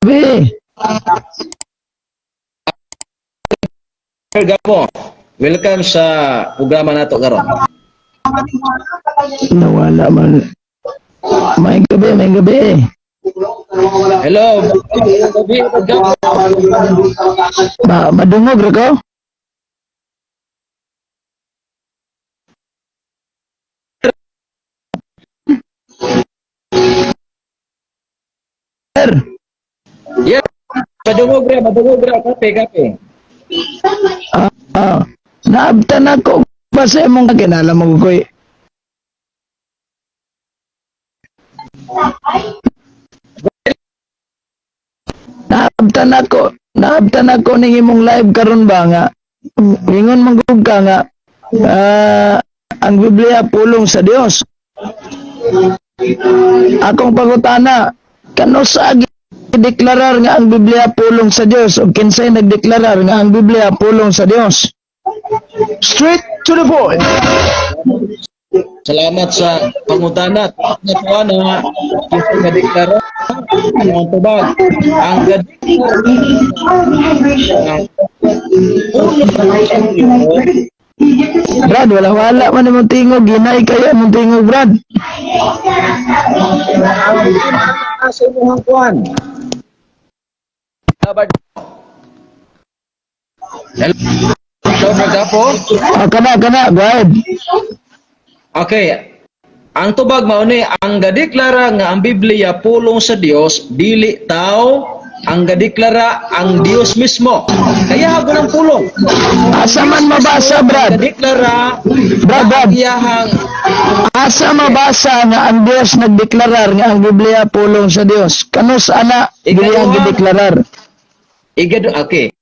Gabi. Sir Gapo, welcome sa programa nato karon. Nawala man. May gabi, may gabi. Hello, gabi, Gapo. Ma madungog ra ko? Sir, Yeah, madungog ra, kape, kape. ah, naabtan ako ba sa imong kinala mo koy? Naabtan ako ning imong live karon ba nga ingon man gud ka nga ang Biblia pulong sa Dios. Akong pangutana, kanusa gideklarar nga ang Biblia pulong sa Dios ug kinsay nagdeklarar nga ang Biblia pulong sa Dios? Straight to the point. Salamat sa pangutana. Natuwa na kasi nadeklara ang tubag. Ang gadeklara ang pulong sa Diyos. Brad, wala wala man imong tingog, ginay kayo imong tingog, Brad. Sa imong kuan. Hello, Brad Gapo. Ah, kana kana, go ahead. Okay. Ang tubag mao ni ang gadeklara nga ang Biblia pulong sa Dios dili tao, ang gadeklara ang Dios mismo. Kaya hago ng pulong. Asa man mabasa, Brad? Gadeklara Brad, Brad. ang iyahang Asa mabasa nga ang Dios nagdeklarar nga ang Biblia pulong sa Dios? Kanus ana dili ang gideklarar? Igado, okay.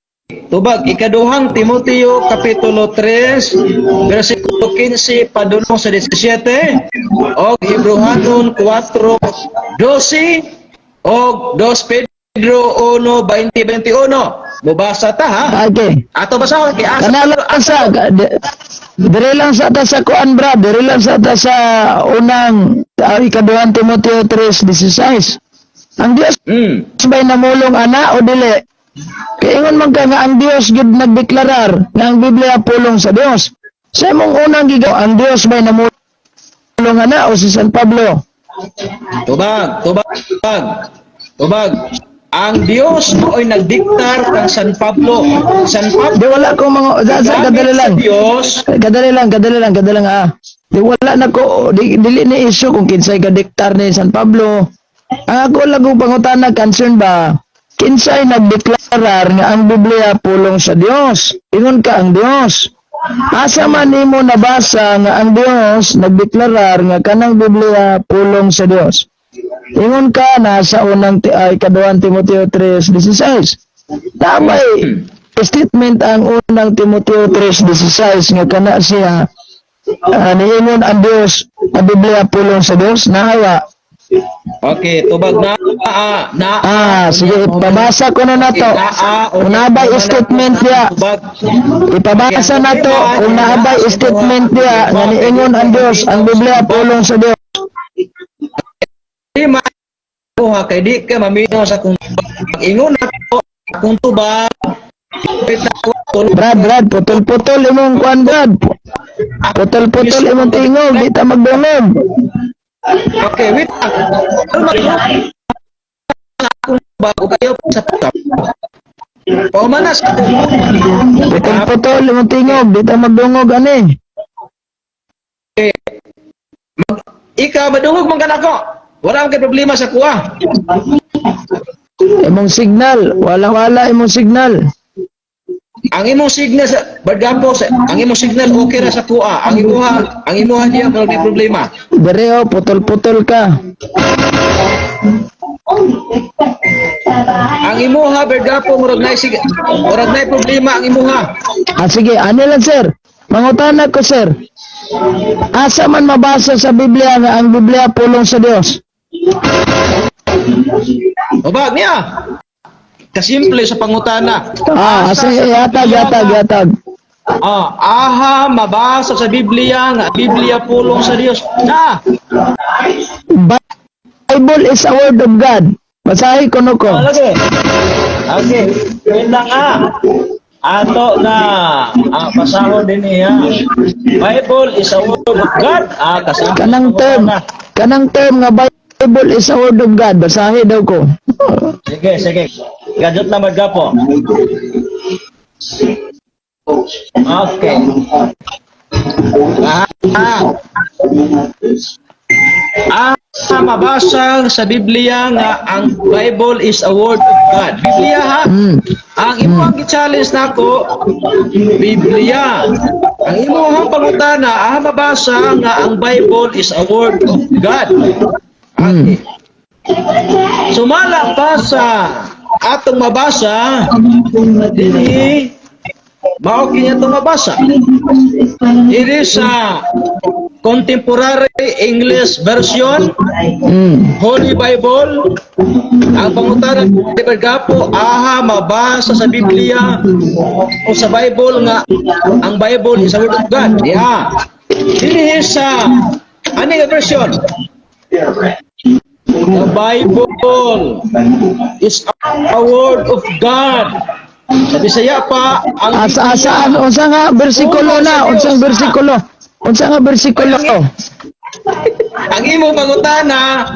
Tubag, ikaduhang Timoteo kapitulo 3 versikulo 15 padulong sa 17 og Hebreohanon 4:12 og 2 Pedro 1:20-21. Mubasa ta ha. Okay. Ato basahon kay asa Kana lang sa dire lang sa ta sa kuan, Brad, dire lang sa ta sa unang ikaduhang Timoteo 3:16. Ang Dios ba'y namulong ana o dili? Kay ingon man ka nga ang Dios gyud nagdeklarar nga ang Biblia pulong sa Dios. Sa imong unang gigaw, ang Dios ba'y namulong ana o si San Pablo? Tubag, tubag, tubag. Ang Dios mao'y nagdiktar kang San Pablo. San Pablo Di wala ko mga sa gamit kadali sa lang. Dios. Kadali lang, kadali lang, kadali lang ah. Di wala na ko, di, dili ni issue kung kinsay kadiktar ni San Pablo. Ang ako lang kong pangutana, concern ba? Kinsay nagdeklarar nga ang Biblia pulong sa Dios. Ingon ka ang Dios. Asa man nimo nabasa nga ang Dios nagdeklarar nga kanang Biblia pulong sa Dios? Ingon ka nasa unang ay ikaduhang Timoteo 3:16. Tamay statement ang unang Timoteo 3:16 nga kana siya niingon ang Dios ang Biblia pulong sa Dios nahawa. Okay, tubag na na. Ah, sige, ipabasa ko na nato. Kung naabay statement niya, ipabasa nato kung naabay statement niya nga niingon ang Dios ang Biblia pulong sa Dios. Lima kuha kay di ka maminaw sa kung ingon nato akong tubag. Brad, Brad, putol-putol imong kuan, Brad. Putol-putol imong tingog, di ta magdungog. Okay, wait lang. Ano akong tubag o kayo sa tubag? Paumanas ako. Putol-putol imong tingog, di ta magdungog ani. Ikaw madungog man kanako. Wala akong problema sa kuha. Imong signal, wala-wala imong signal. Ang imong signal sa Bargapo, ang imong signal okay ra sa kuha. Ang imuha diya wala may problema. Dire oh, putol-putol ka. Ang imuha Bergapo murag nay problema ang imuha. Ah, sige, ano lang, sir? Mangutana ko, sir. Asa man mabasa sa Biblia nga ang Biblia pulong sa Dios? Ubag niya. Kasimple sa pangutana. Ah, sige, yatag, yatag, yatag. Ah, aha mabasa sa Biblia nga Biblia pulong sa Dios. Na. Bible is a word of God. Basahi kuno ko. Oh, lagi. Okay. Wait lang ah. Ato na basahon din niya. Bible is a word of God. Ah, kasama. Kanang term nga Bible is a word of God. Basahi daw ko. Sige, sige. Gadot na maggapo. Okay. Ah, mabasa sa Biblia nga ang Bible is a word of God. Biblia ha. Ang imo ang gi-challenge nako, Biblia. Ang imo ang pangutana, mabasa nga ang Bible is a word of God. Okay. Sumala pa sa atong mabasa dinhi, mao kini atong mabasa. It is sa Contemporary English Version, Holy Bible. Ang pangutana ni Gapo, aha mabasa sa Biblia o sa Bible nga ang Bible is a word of God? Yeah. Dinhi sa ani nga version? The Bible is a word of God. Sa Bisaya pa, ang Asa asaan, unsa nga bersikulo na? Unsang bersikulo? Unsa nga bersikulo? Ang imo pangutana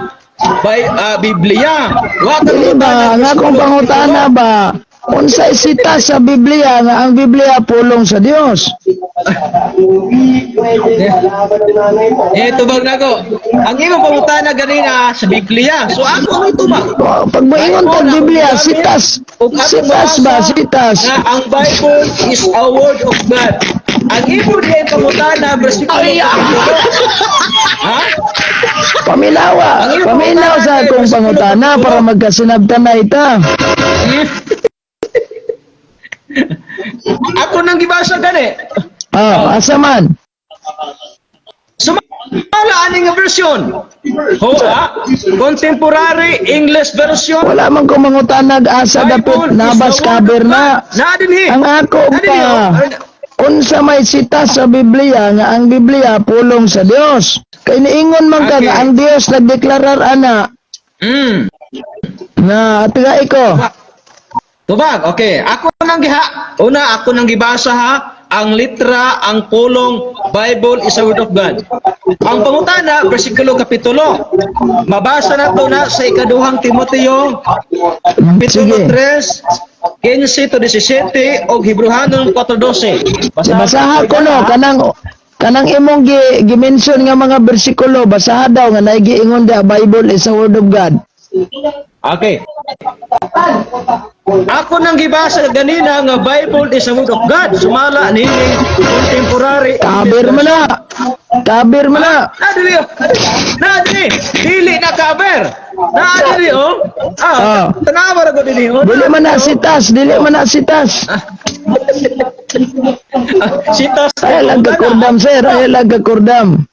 by Biblia. Wa ka Dili ba nga akong pangutana ba? Unsay sita sa Biblia nga ang Biblia pulong sa Dios? Eh, tubag na ko. Ang imong pangutana ganina sa Biblia. So ako ang tubag. Oh, pag moingon kag Biblia, sitas. Sitas ba? Sitas. Nga ang Bible is a word of God. Ang imo diay pangutana, bersikulo. Ay, ah! Ha? Paminawa. Paminaw sa akong pangutana para magkasinabtan na ita. Ako nang gibasa gani. Oh, asa man? Sumala ani nga version. Ho, ha? Contemporary English Version. Wala man ko mangutanag asa dapit nabas cover na. Na dinhi. Ang ako Na dinhi, pa, oh. unsa may sita sa Biblia nga ang Biblia pulong sa Dios? Kay niingon man ka nga ang Dios nagdeklarar ana na atiga ko. Tubag, okay. Ako nang giha. Una, ako nang gibasa ha. Ang litra, ang pulong, Bible is a word of God. Ang pangutana, versikulo, kapitulo. Mabasa na to na sa ikaduhang Timoteo, kapitulo Sige. 3, 15 to 17, o Hebreohanon 4.12. Basaha ko no kanang imong gi-mention nga mga bersikulo, basaha daw nga naay giingon da Bible is a word of God. Okay. Ako nang gibasa ganina nga Bible is a word of God. Sumala ni Contemporary. Kabir man na. Kabir man na. Na dili, oh. Na dili. Dili na cover. Na dili oh. Ah, tanawa ra ko dili oh. Dili man na sitas, dili man na sitas. Ah, sitas. Ay lang kakordam, sir, ay lang kakordam.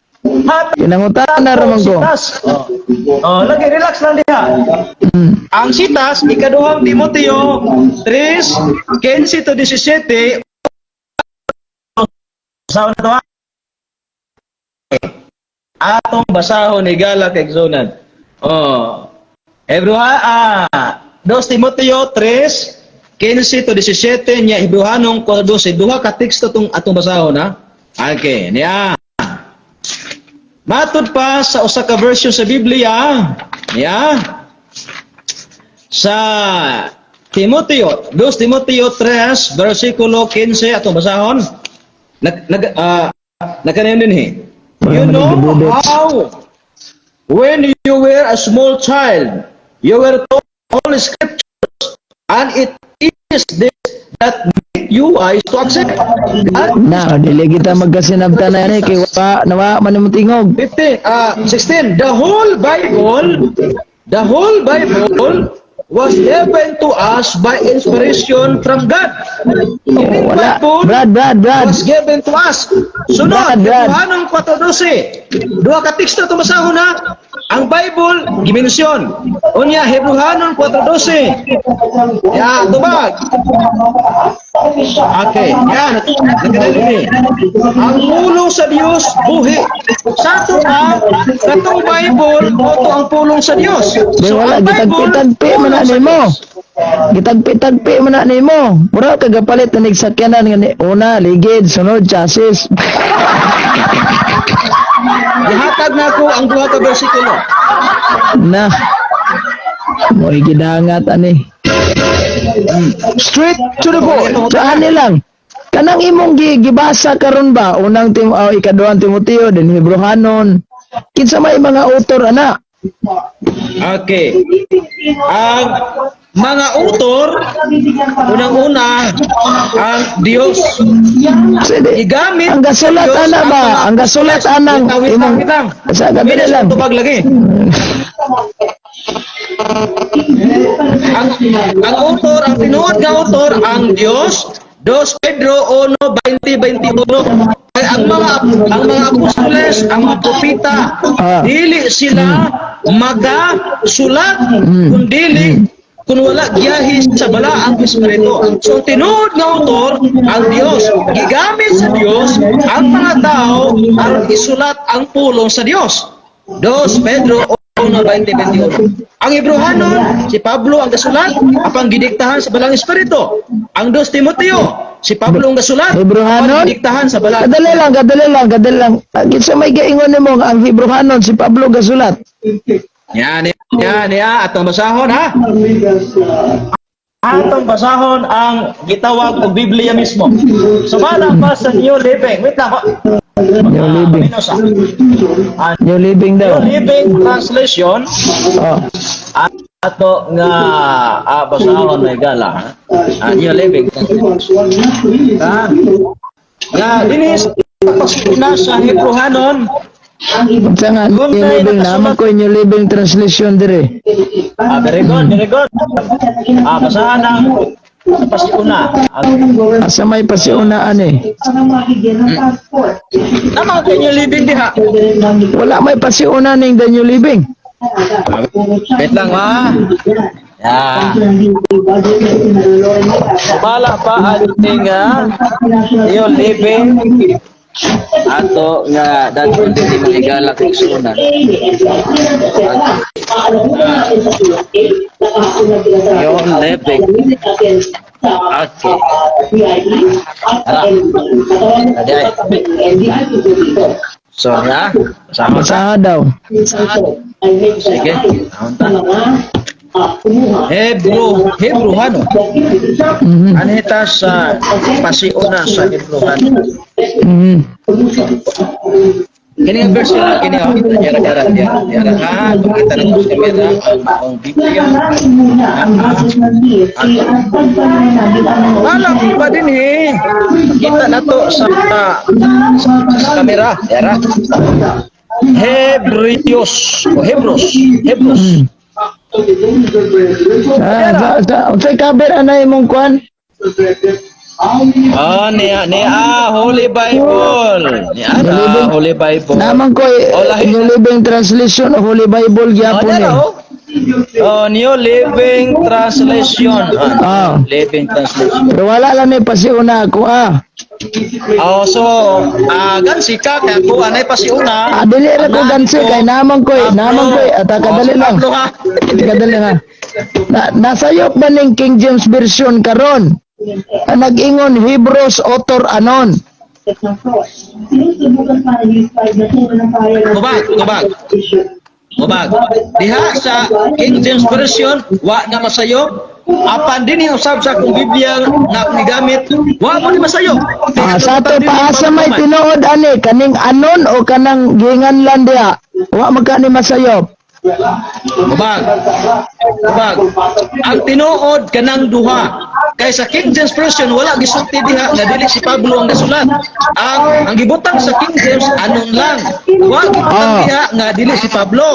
Kinangutan na raman ko. Sitas. Oh. Oh, lagi relax lang diha. Ang sitas, ikaduhang Timoteo 3, 15 to 17. Basahon na to ha. Atong basahon ni Gala kay Zonan. Oh. Hebrewa 2 Timoteo 3, 15 to 17 nya Hebreohanong 4:12. Duha ka teksto tong atong basahon ha. Okay, niya. Matud pa sa usa ka version sa Biblia, niya, sa Timoteo, 2 Timoteo 3, versikulo 15, atong basahon. Nag nag nagkanayon din he. You know how when you were a small child, you were taught all scriptures, and it is this that make you wise to accept. And Na, dili kita magkasinabtan na kay wa nawa man mo tingog. 15, 16, the whole Bible was given to us by inspiration from God. Oh, wala. Brad, Brad, Brad. Was given to us. Sunod, Brad, Brad. Anong 4.12? Duha ka teksto tumasahon na. Ang Bible gimensyon. Unya, Hebrehanon 4:12. Ya, tubag. Okay, yan. Nagkadali ni. Ang pulong sa Dios buhi. Sa ato pa, katong Bible, mao to ang pulong sa Dios. Di wala Ang Bible, gitagpi-tagpi man na pulong sa nimo. Dios. Gitagpi-tagpi man na nimo. Mura ka gapalit na nagsakyanan nga ni una ligid, sunod chassis. Gihatag na ako ang duha ka bersikulo. Na. Mo'y gidangat ani. Straight to the point. So ani lang. Kanang imong gibasa karon ba unang tim oh, ikaduhang Timoteo din Hebrehanon. Kinsa may mga author ana? Okay. Ang mga author, unang-una, ang Diyos. Sige. Gigamit Ang gasulat Diyos ana ang ba? mga Ang gasulat anang Wait lang, wait lang, imong wait lang. sa gabi na lang. Tubag lagi. Ang author, ang tinuod nga author, ang Diyos, 2 Pedro 1:20-21. Ay, ang mga apostoles, ang mga propeta, dili sila magasulat kung dili kung wala giyahe sa balaang espiritu. So tinuod nga author ang Dios. Gigamit sa Dios ang mga tao aron isulat ang pulong sa Dios. 2 Pedro 1:20-21. Ang Hebrehanon, si Pablo ang gasulat, apang gidiktahan sa balaang espiritu. Ang 2 Timoteo, si Pablo ang gasulat, Hebrehanon? apang gidiktahan sa balaang Kadali lang, kadali lang, kadali lang. Ah, kinsa may gaingon nimo nga ang Hebrehanon si Pablo gasulat? Yan, yan, yan. Atong basahon, ha? Atong basahon ang gitawag og Biblia mismo. Sumala pa sa New Living. Wait lang. New Living. Minus, ah. Ah, New Living New daw. Living Translation. Oh. Ato nga basahon may gala. Ha? Ah, New Living Translation. Ah. Nga dinhi sa na sa Hebrehanon. Unsa nga New Living naman ko New Living Translation dire. Ah, very good, very good. Ah, basahan ang sa pasiuna. Asa may pasiunaan eh. Nama ko New Living diha. Wala may pasiuna ning the New Living. Wait lang ha. Ya. Bala pa ating New Living ato nga dadto dili mahigala kog suna. New Living. Okay. Ara. Adi ay. So nga, sama ta. Basaha daw. Sige. Naunta. Hebrew, Hebrew-hano. Anita sa pasiuna sa Hebrew-hano. Kini ang verse na kini oh. Yara yara yara yara ha, pagkita na sa kamera ang Biblia. Wala pa din eh. Kita na to sa kamera. Yara. Hebreos o Hebros, Hebros. Ah, unsay cover ana imong kuan? Ah, niya niya Holy Bible. Niya na Holy Bible. Naman ko Oh, lahi. New Living Translation o Holy Bible Oh, gyapon niya eh. na, oh. Oh, New Living Translation. Ah. Ah, New Living Translation. Pero wala lang ni pasiuna ako ah. Oh, so, gansi ka, kaya ko, anay pa si una. Ah, dili ra ko gansi kay naman ko eh, naman ko eh. At kadali lang. Pablo, ha? Kadali lang. Na, nasayop ba ning King James Version karon? Ang nag-ingon Hebrews author anon. Tubag, tubag. Tubag. Diha sa King James Version, wa na masayop. Apan din yung usab sa akong Biblia na akong gigamit, wa mo ni masayop. Ah, sa ato paasa may tinuod ani kaning anon o kanang giinganlan diha. Wa man ka ni masayop. Tubag. Tubag. Ang tinuod kanang duha. Kay sa King James Version wala gisulti diha nga dili si Pablo ang gasulat. Ang gibutang sa King James anon lang. Wa gibutang diha nga dili si Pablo.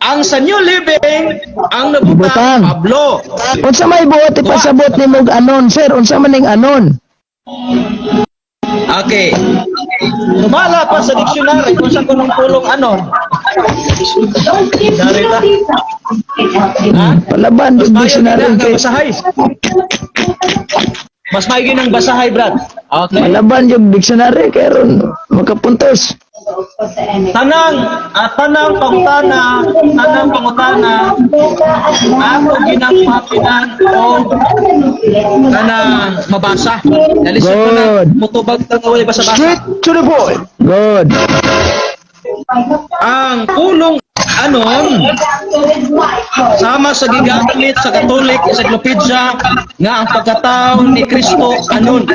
Ang sa New Living ang Gibutang. nabutang Pablo. Unsa may buot ipasabot nimo og anon sir? Unsa man ning anon? Okay. Sumala pa sa dictionary kung sa kunong pulong anon. Dari ta. Ha? Palaban Mas yung maayo dictionary gina nga kay basahay. Mas maayo ginang basahay, Brad. Okay. Palaban yung dictionary kay ron makapuntos. Tanang pangutana, ako ginang og kanang mabasa. Nalisod ko na Good. mutubag ta nga walay basa-basa. Straight to the point. Good. Ang pulong anon sama sa gigamit sa Catholic Encyclopedia nga ang pagkatao ni Kristo anon.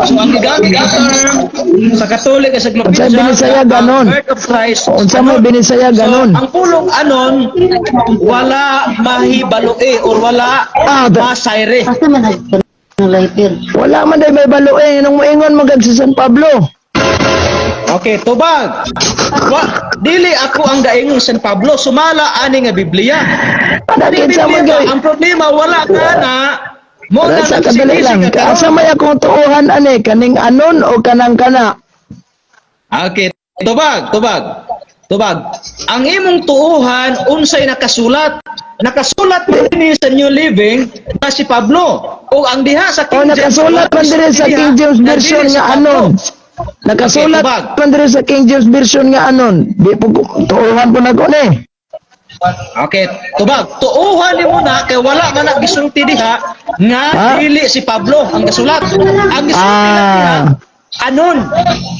So ang gigamit nga term sa Catholic Encyclopedia Unsay Binisaya, nga ang ganon? birth of Christ Unsa may anon. Binisaya ganon? So, ang pulong anon wala mahibalue or wala Ah, masayre. Asa man ang lighter? Wala man day may baloe nung moingon man kag si San Pablo. Okay, tubag. Wa, dili ako ang gaingon San Pablo, sumala ani nga Biblia. Ana Di kinsa man Biblia gay? ba, ang problema wala ka na mo na Sa kadali nagsikisig lang. ka karon. Asa may akong tuohan ani kaning anon o kanang kana? Okay, tubag, tubag. Tubag. Ang imong tuuhan unsay nakasulat? Nakasulat man dinhi sa New Living na si Pablo. O ang diha sa O King James nakasulat man diri sa diha, King James na Version dili si nga Pablo. anon. Nakasulat Okay, tubag. man diri sa King James Version nga anon. Di po tuohan po nako ni. Okay, tubag. Tuuhan nimo na kay wala man na gisulti diha nga Ha? dili si Pablo ang gasulat. Ang gisulti lang diha anon,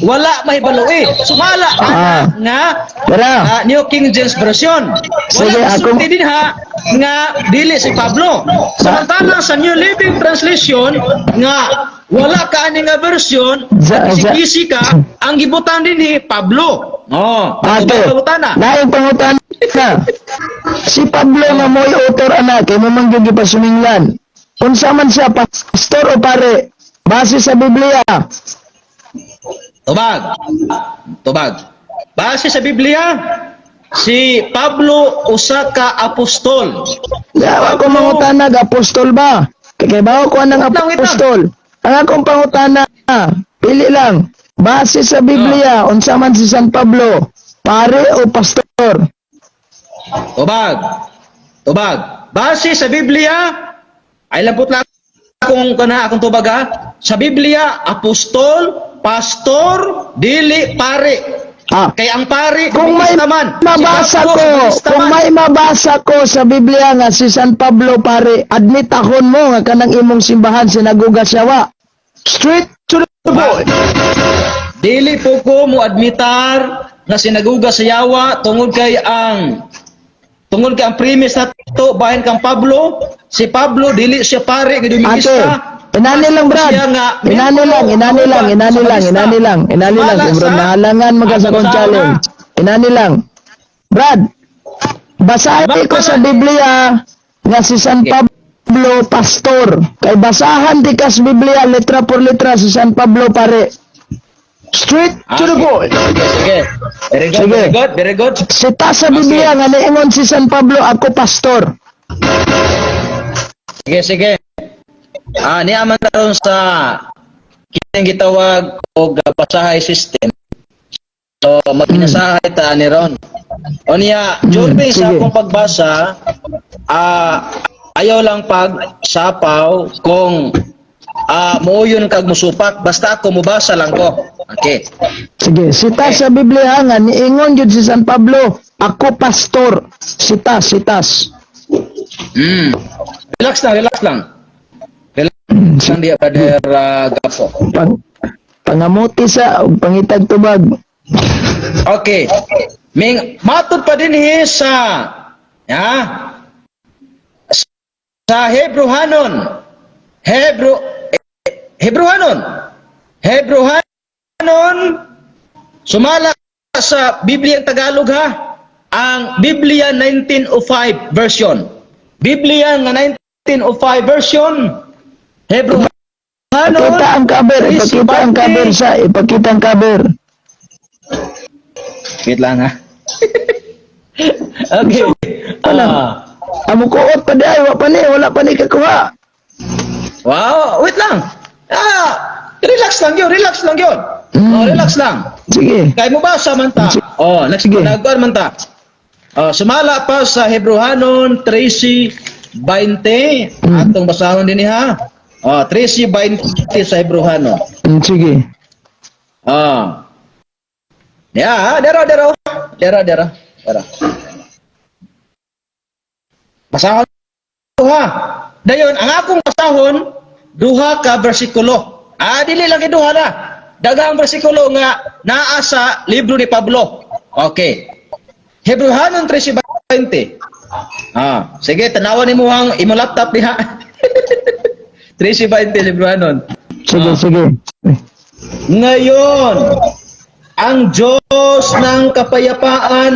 wala mahibaloe. Sumala ana nga Tara. New King James Version. Wala Sige, gisulti dinha nga dili si Pablo. Samantala sa New Living Translation nga wala ka ani nga version, kisi ka ang gibutang dinhi Pablo. Oh, Ate, pangutana. laing pangutana. Si Pablo nga mo'y author ana kay mo man gyud gipasuminglan. Unsa man siya, pastor o pare? Base sa Biblia. Tubag. Tubag. Base sa Biblia, si Pablo usa ka apostol. Yawa ko mangutana, apostol ba? Kay kay bawo ko anang Wait lang, wait lang. apostol. Ang akong pangutana, pili lang. Base sa Biblia, unsa man si San Pablo, pare o pastor? Tubag. Tubag. Base sa Biblia, ay lambot lang akong kana akong tubag ha. Sa Biblia, apostol, pastor, dili pare. Kay ang pare, Kung may Dominikista man. Si mabasa Pablo, ko, Dominikista kung man. may mabasa ko sa Biblia nga si San Pablo pare, admit akon mo nga kanang imong simbahan sinagoga siyawa. Straight to the point. Dili po ko mo admitar nga sinaguga sa yawa tungod kay ang premise nato bahin kang Pablo, si Pablo dili siya pare nga Ate, Dominikista. inani lang, Brad. Siya nga, Inani lang, inani lang, inani lang, inani lang, inani lang. Wala Bro, nahalangan mo ka sa kong Sa challenge. Inani lang. Brad, basahin ko sa Biblia nga si San Pablo pastor. Kay basahan di kas Biblia letra por letra si San Pablo pare. Straight to the point. Sige, sige. Very good, Sige. very good, very good. Sita sa Biblia nga niingon si San Pablo ako pastor. Sige, sige. Niya man karon sa kining gitawag og basahay system. So, maginasahay ta ni ron. O niya, during sa sige. akong pagbasa, ayaw lang pag sapaw kung muuyon kag musupak, basta ako mubasa lang ko. Okay. Sige, sita sa Biblia nga niingon gyud si San Pablo ako pastor. Sita, sitas. Relax lang, relax lang. Relax lang diya, Brother Gapo. Pangamuti sa og pangitag tubag. Okay. Ming matod pa din hi sa ya sa Hebrehanon. Hebrehanon. Hebrehanon sumala sa Biblia Tagalog ha. Ang Biblia 1905 version. Biblia nga 1905 version. Hebrehanon. Ipakita ang cover, ipakita ang cover sa, ipakita ang cover. Wait lang ha. Okay. Wala. Amo kuot pa di ay, wa pa ni, wala pa ni kakuha. Wow, wait lang. Relax lang yun, relax lang yun. Oh, relax lang. Sige. Kaya mo ba samanta? Oh, next. Sige. Nagkuan man ta. Oh, sumala pa sa Hebreohanon 13:20. Atong basahon din ha. Oh, 13:20 sa Hebreohanon. Sige. Ah. Ya, dero dero. Dero dero. Dero. Basahon ha. Dayon ang akong basahon duha ka bersikulo. Ah, dili lang kay duha na. Daghang bersikulo nga naa sa libro ni Pablo. Okay. Hebreohanon 13:20. Ah, sige, tanawan nimo ang imo laptop diha. 13:20 Hebreohanon. Sige, Ah. sige. Ngayon, ang Diyos ng kapayapaan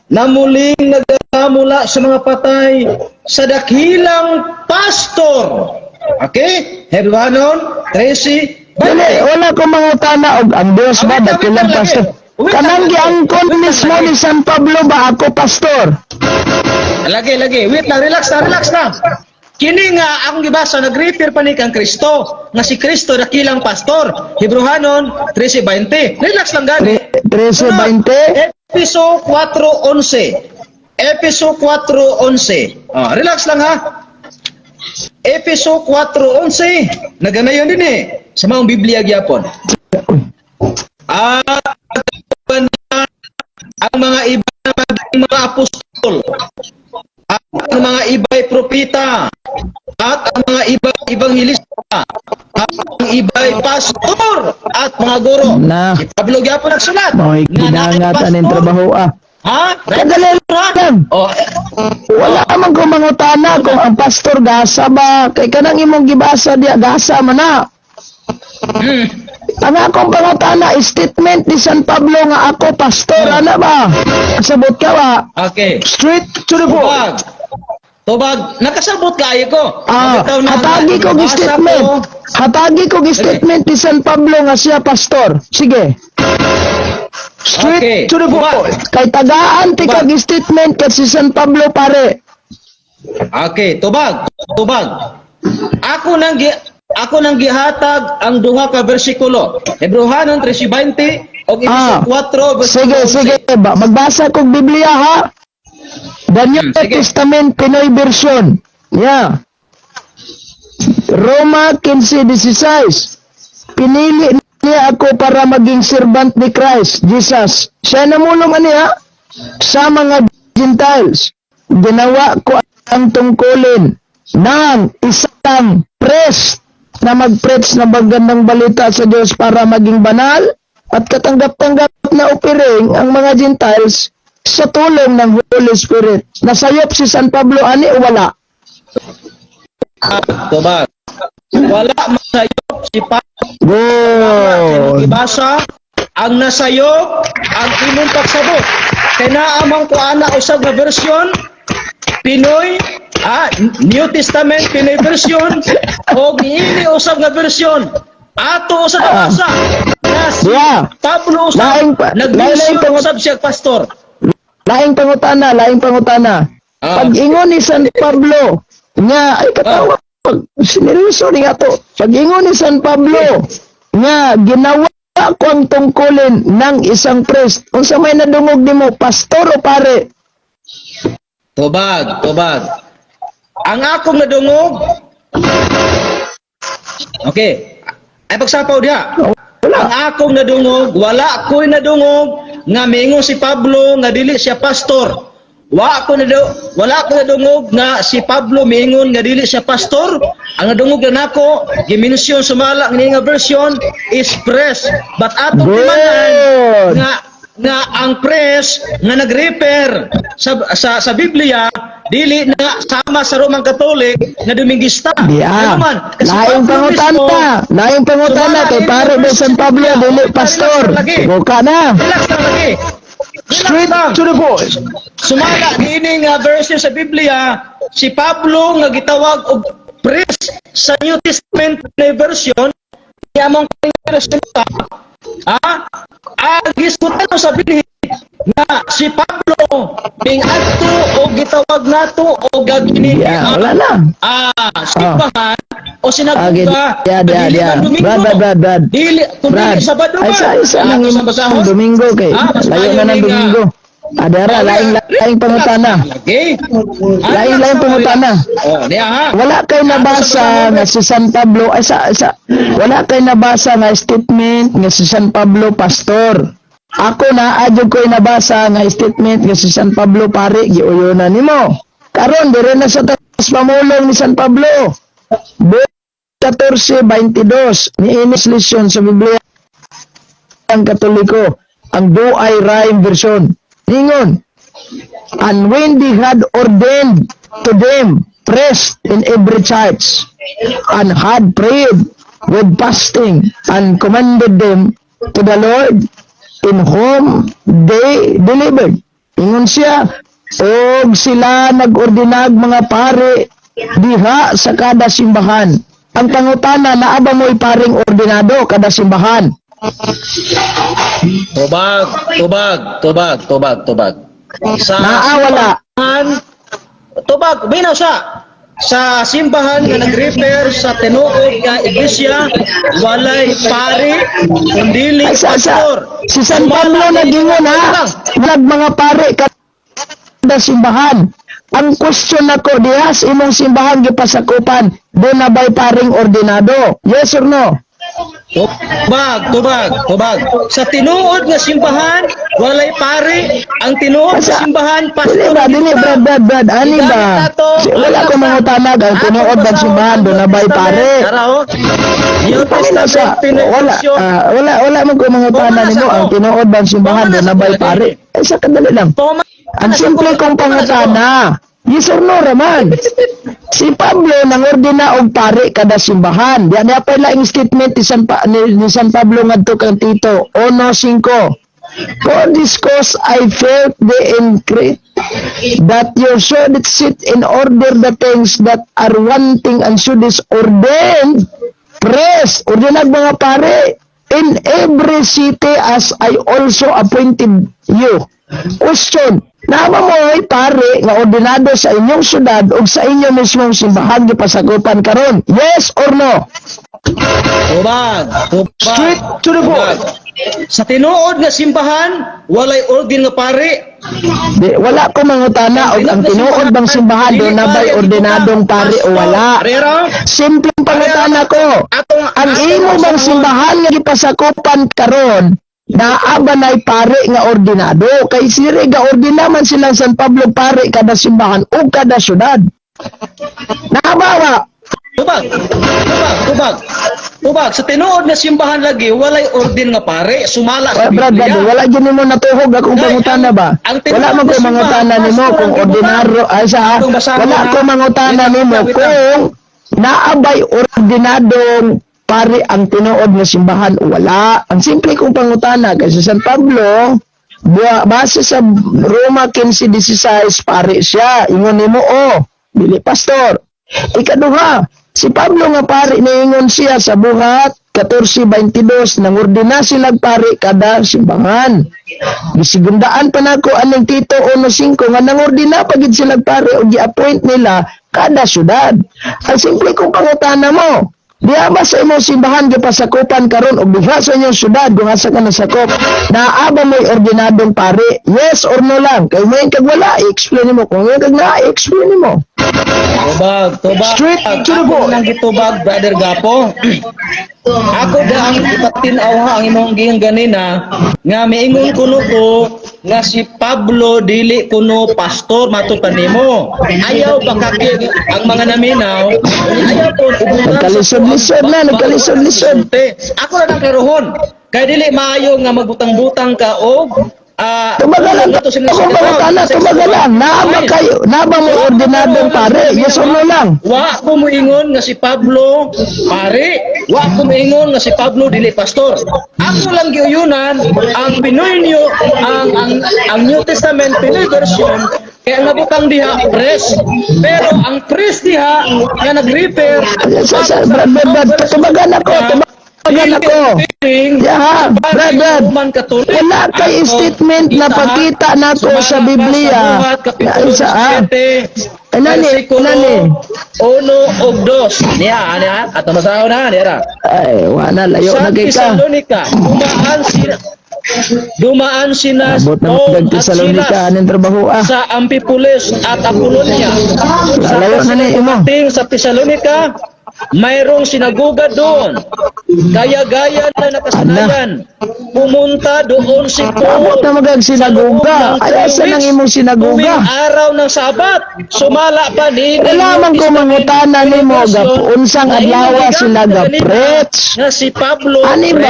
na muling nagmula sa mga patay sa dakilang pastor. Okay? Hebreohanon 13. Dili, wala ko mangutana og ang Dios ba Ah, wait lang, dakilang wait lang pastor. lagi. Wait lang Kanang lagi. giangkon Wait lang mismo lagi. ni San Pablo ba ako pastor? Lagi, lagi. Wait lang, relax na, relax lang. Kini nga akong gibasa nag-refer pa ni kang Kristo nga si Kristo dakilang pastor. Hebreohanon 13:20. Relax lang gani. 13:20. Episo 4:11. Episo 4:11. Ah, relax lang ha. Episo 4:11. Naganayon din eh. Sa maong Biblia gyapon. At ang mga iba na maging mga apostol, at ang mga iba'y propeta, at ang mga iba ebanghilista, at ang iba'y pastor at mga guro. Na. Si Pablo gyapon nagsulat. Mo'y Nga naay kinangat aning pastor. trabaho ah. Ha? Kadali lang. Oh, Wala man ko mangutana kung ang pastor gasa ba kay kanang imong gibasa diya gasa man na. Ang akong pangutana, statement ni San Pablo nga ako pastor ana ba? Sabot ka ba? Okay. Straight to the Tubag. point. Tubag. Nakasabot kayo ko. Ah, Bitaw na- hatagi ko gi nabasa statement. ko. Hatagi ko gi statement ni San Pablo nga siya pastor. Sige. Straight Okay. to the Tubag. point. Kay tagaan ti kag statement kay si San Pablo pare. Okay, tubag, tubag. Ako nang gihatag ang duha ka bersikulo. Hebreohanon 3:20 ug Efeso 4 Sige, bersikulo 11. sige ba. Magbasa kog Biblia ha. The New Sige. Testament Pinoy version. Yeah. Roma 15:16. Pinili niya ako para maging servant ni Christ Jesus. Siya namulong niya sa mga Gentiles. Ginawa ko ang tungkulin ng isang priest na mag-preach na magandang balita sa Diyos para maging banal at katanggap-tanggap na upiring ang mga Gentiles sa tulong ng Holy Spirit. Nasayop si San Pablo ani o wala? Tubag. Wala masayop si Pablo. Good. Ibasa ang nasayop ang imong pagsabot. Kay naa man ko ana usab nga version Pinoy, New Testament Pinoy version o niini usab nga version ato usab ang basa na si Pablo usab Laing nag-mention usab siya pastor. Laing pangutana, laing pangutana. Pag ingon ni San Pablo nga ay katawa pag sineryoso ni ato. Pag ingon ni San Pablo nga ginawa ko ang tungkulin ng isang priest. Unsa may nadungog nimo, pastor o pare? Tubag, tubag. Ang akong nadungog. Okay. Ay pagsapaw diha. Wala. Ang akong nadungog, wala ko'y nadungog nga miingon si Pablo nga dili siya pastor. Wala ko nadungog nga si Pablo miingon nga dili siya pastor. Ang nadungog na nako, gimensyon sumala nga nga version is priest. But atong Good. timanan nga nga ang priest nga nag-refer sa Biblia dili na sama sa Roman Catholic nga Domingista. Diya. Ano man, kasi Laing Pablo mismo, pangutana, laing pangutana sumala kay in pare the ba San Pablo Biblia. dili Relax pastor. lang lagi. Buka na. Relax lang lagi. Relax Straight lang. to the point. Sumala niini nga version sa Biblia, si Pablo nga gitawag og priest sa New Testament na version, niya among version ta, gisgutan sa bilhin nga si Pablo mingadto og gitawag nato og gagini Yeah, wala na. simbahan. O sinagoga, Okay, yeah, dili yeah. man Domingo. Brad, Brad, Brad, Brad. Dili, kung Brad, dili Sabado ay man. sa isa Ah, nang ato sa imong basahon. Domingo kay Ah, mas layo maayo na ng ni nga. Domingo. Adara, laing laing pangutana. Lagi. Laing laing pangutana. Oh, niya ha. Wala kay nabasa nga si San Pablo ay sa wala kay nabasa nga statement nga si San Pablo pastor. Ako na adyo ko'y nabasa nga statement nga si San Pablo pare giuyonan nimo. Karon dire na sa tas pamulong ni San Pablo. 14:22 ni Inis sa Biblia ang Katoliko, ang Douay Rhyme version. Ningon, "And when they had ordained to them priests in every church, and had prayed with fasting, and commended them to the Lord in whom they believed." Ingon siya, og sila nag-ordinag mga pare diha sa kada simbahan. Ang pangutana, naa ba mo'y paring ordinado kada simbahan? Tubag, tubag, tubag, tubag, tubag. Sa Naa wala? Simbahan, tubag, binaw siya. Sa simbahan nga nag-refer sa tinuod nga iglesia, walay pari, kundili Ay, sa, pastor. si San Pablo nagingon ha, nag mga pare kada simbahan. Ang question nako diha sa imong simbahan gipasakupan, do na ba'y paring ordinado? Yes or no? Tubag, tubag, tubag. Sa tinuod nga simbahan, walay pari. Ang tinuod nga simbahan, pastor. Dili ba, dili, Brad, Brad, Brad, ani ba? Wala ko mangutanag, ang tinuod bang simbahan, do na ba'y pare? Tara, oh. New Pangina sa, Testament, Pinoy wala, version. ah, wala, wala mo ko mangutana nimo, ang tinuod bang simbahan, do na ba'y pare? Ay, sa kadali lang. Ang simple kong pangutana, yes or no raman? Si Pablo nangordina og pare kada simbahan. Diyan niya pa laing statement ni San Pablo ngadto kang Tito 1:5. "For this cause I felt the increase that you should sit in order the things that are wanting and should is ordained priests," ordinag mga pare, "in every city as I also appointed you." Question, naa ba mo'y pare nga ordinado sa inyong syudad o sa inyong mismong simbahan gipasakupan karon? Yes or no? Tubag, tubag. Straight to the Tubag. point. Sa tinuod nga simbahan, walay ordin nga pare. Di, wala ko mangutana og ang tinuod bang simbahan do na ba'y ordinadong pare o wala. Arero? Simpleng pangutana ko. Atong Ang imo bang simbahan nga gipasakupan karon, naa ba nay pare nga ordinado? Kay siri ga ordina man silang San Pablo pare kada simbahan o kada syudad. Nabawa. Tubag. Tubag, tubag. Tubag. Sa tinuod nga simbahan lagi, walay ordin nga pare, sumala sa Well, Brad, Brad, Biblia. wala gyud nimo natuhog akong Ay, pangutana ba? ang tinuod Wala man na ko simbahan, mangutana nimo pastor kung ang gibutang. ordinaryo ay sa Atong basahon, wala ha? ko mangutana Wait lang, nimo wait lang. kung naabay ordinadong pare ang tinuod nga simbahan o wala. Ang simple kong pangutana kay sa San Pablo, base sa Roma 15:16, pare siya. Ingon nimo o, dili pastor. Ikaduha, si Pablo nga pare, niingon siya sa Buhat 14:22 nangordina silag pare kada simbahan. Gisigundaan pa nako aning Tito 1:5 nga nangordina pa gid silag pare o gi-appoint nila kada syudad. Ang simple kong pangutana mo, diha ba sa imong simbahan gipasakupan karon og diha sa inyong syudad kung asa ka nasakop, naa ba mo'y ordinadong pare? Yes or no lang. Kay mo kag wala, i-explain nimo. Kung mo kag naa, i-explain nimo. Tubag, tubag. Straight to the Ako point. nang gitubag, Brother Gapo. Ako ba ang ipatinaw ha ang imong giingon ganina nga miingon kuno ko nga si Pablo dili kuno pastor matud pa nimo. Ayaw bakaki ang mga naminaw. Ayaw ko Nagkalisod-lisod na, nagkalisod-lisod. Ako na nang klarohon. Kay dili maayo nga magbutang-butang ka og Tubaga lang, ato sa akong pangutana, tubaga lang. Naa ba kayo, naa ba mo ordinadong pare? Yes or no lang? Wa ko moingon nga si Pablo pare, wa ko moingon nga si Pablo dili pastor. Ako lang giuyunan ang Pinoy New ang New Testament Pinoy version kaya nabutang diha priest. Pero ang priest diha nga nag-refer Sa, Brad, Brad, Brad, tubagan ako, tubagan ako. Yeah, Brad, Brad. Wala kay statement na pakita nako sa Biblia. Ay, sa, ah. Nani, versikulo nani. 1 ug 2. Niya, ani ha? Ato masahon na, niya ra. Ay, wala, layo Sa na kay ka. Tesalonica, dumaan sina Abot na Paul mag at Tesalonica, Silas anong trabaho ah. sa Amphipolis at Apollonia. Sa Lalayo na ni imo. dumating sa Tesalonica, mayroong sinagoga doon. Kaya gaya na nakasanayan, pumunta doon si Paul. Abot na magag sinagoga. Sa loob ng Ay, asa 3 nang weeks, imong sinagoga? tuwing araw ng Sabat, sumala pa ni Wala man ko mangutana nimo gap unsang adlaw sila ga-preach. Nga si Pablo Ani ba?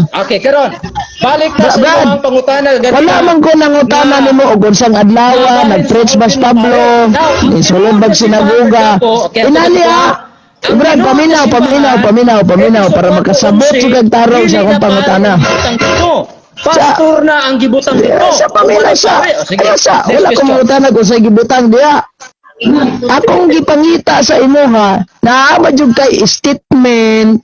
preach. Okay, karon. Balik ta sa Brad, imong pangutana ganina. Wala man ko nangutana Na- nimo og unsang adlaw nag-preach ba si Pablo? Nisulod bag sinagoga? Inani ah. Brad, paminaw, paminaw, paminaw, paminaw para makasabot sa kag tarong sa akong pangutana. Pastor na ang gibutang dito. Sa paminaw sa. O, sige. Ayaw sa, Next wala ko question. mangutana kung sa gibutang diha. Akong gipangita sa imuha, naa ba jud kay statement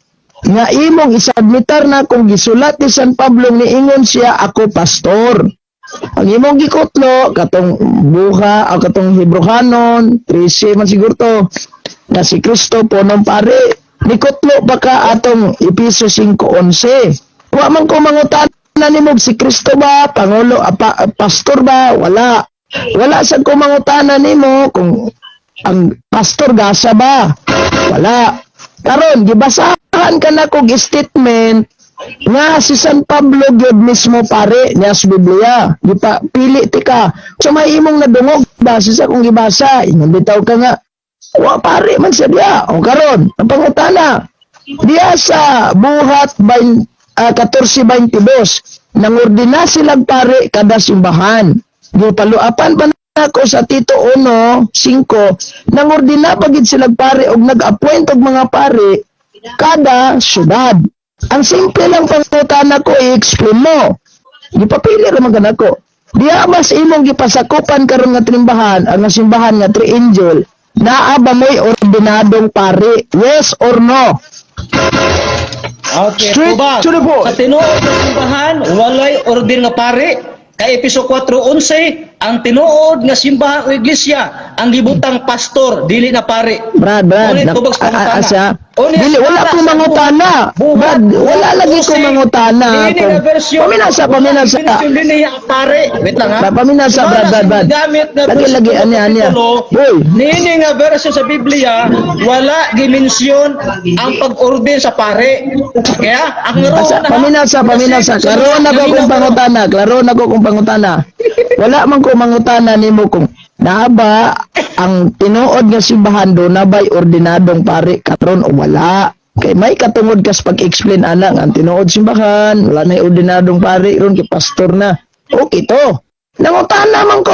nga imong isubmitar na kung gisulat ni San Pablo, niingon siya, "Ako pastor"? Ang imong gikutlo katong buha o katong Hebrohanon 13 man siguro to, nga si Kristo punong pare. Nikutlo pa ka atong Episo 5:11. Wa man ko mangutana nimo si Kristo ba pangulo, pastor ba, wala. Wala sa ko mangutana nimo kung ang pastor gasa ba. Wala. Karon gibasahan ka na kog statement nga si San Pablo gyud mismo pare niya sa Biblia. Gipa pili ti ka. So may imong nadungog base sa akong gibasa. Ingon bitaw ka nga wa pare man siya diya. O karon, ang pangutana diya sa Buhat 20, 14:22, nangordina silang pare kada simbahan. Gipaluapan pa nako sa Tito 1:5, nangordina pa gid silang pare og nag-appoint og mga pare kada syudad. Ang simple lang pangutana ko, i-explain mo. Gipapili ra man kanako. Diya mas imong gipasakupan karon nga trimbahan, ang nga simbahan nga Three Angel, naa ba mo'y ordinadong pare? Yes or no? Okay, Straight tubag. to the point. Sa tinuod nga simbahan, walay orden nga pare. Kay Episo 4:11, ang tinuod nga simbahan o iglesia, ang gibutang pastor, dili na pare. Brad, Brad, Ulit, tubag sa pangutana. asa? Ulit, Dili, wala sa ko mangutana. Buhat, Brad, wala lagi ko 11, mangutana. Dili Kung, na version. paminasa, paminasa. Wala version dili ang pare. Wait lang ha. Paminasa, Brad, Brad, Brad. Gamit na Lagi, lagi, version ani, ani. kapitulo, Uy. Nini nga version sa Biblia, wala gimensyon ang pag-orden sa pare. Kaya, ang Asa, na paminasa, paminasa. Klaro na ko kung pangutana. Klaro na ko kung pangutana. Wala man ko mangutana nimo kung naa ba ang tinuod nga simbahan do na ba'y ordinadong pare karon o wala. Kay may katungod kas pag-explain ana nga ang tinuod simbahan, wala na ordinadong pare ron kay pastor na. Okay to. Nangutana man ko,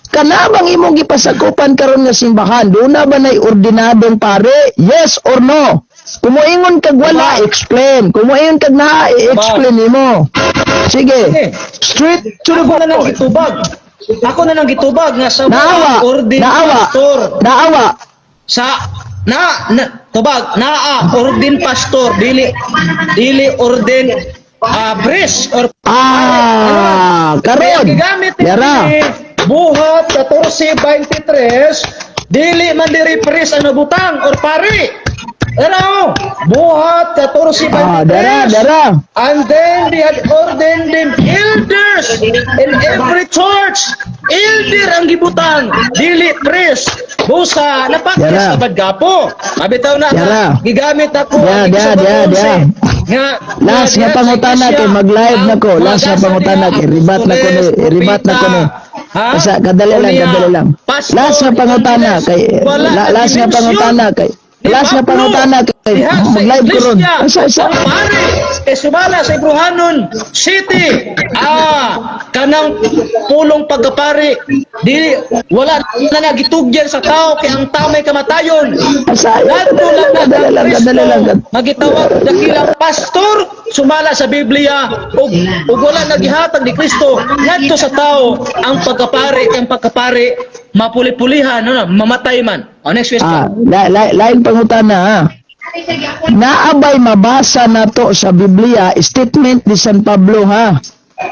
kana bang imong gipasakupan karon nga simbahan, do na ba nay ordinadong pare? Yes or no? Kung moingon kag wala, explain. Kung moingon kag naa, i-explain nimo. Sige. Okay. Straight to the Ako na lang point. gitubag. Ako na lang gitubag nga sa Naawa, orden naawa, pastor. naawa. Sa na tubag naa orden pastor, dili dili orden priest or Ah, Kaya karon. gigamit ni Yara. Buhat 14:23, dili man diri priest ang nabutang or pari. Ano? Buhat 14:23. Ah, dara, dara. And then they had ordained them elders in every church. Elder ang gibutang, dili priest. Busa, napakis Yara. na badgapo. Mabitaw na Yara. nga, gigamit ako. Ya, ang ya, Episodo ya, 11, ya. nga, Last nga pangutana kay mag-live na ko. Last nga pangutana kay ribat na ko ni, ribat na ko ni. Asa kadali lang, kadali lang. Last nga pangutana kay last nga pangutana kay last nga pangutana kay mag-live ko ron. Asa isa. Pare, eh sumala sa Ibruhanon City. Ah, kanang pulong pagkapari, dili wala na nagitugyan sa tao kay ang tao may kamatayon. Asa Ngadto lang na kadali lang, kadali lang. magitawag dakilang pastor sumala sa Biblia ug wala nagihatag ni Kristo ngadto sa tao ang pagkapari, kay ang pagkapari mapuli-pulihan, no, mamatay man. Oh, next question. Ah, lain pangutana ha. Naabay mabasa nato sa Biblia statement ni San Pablo ha,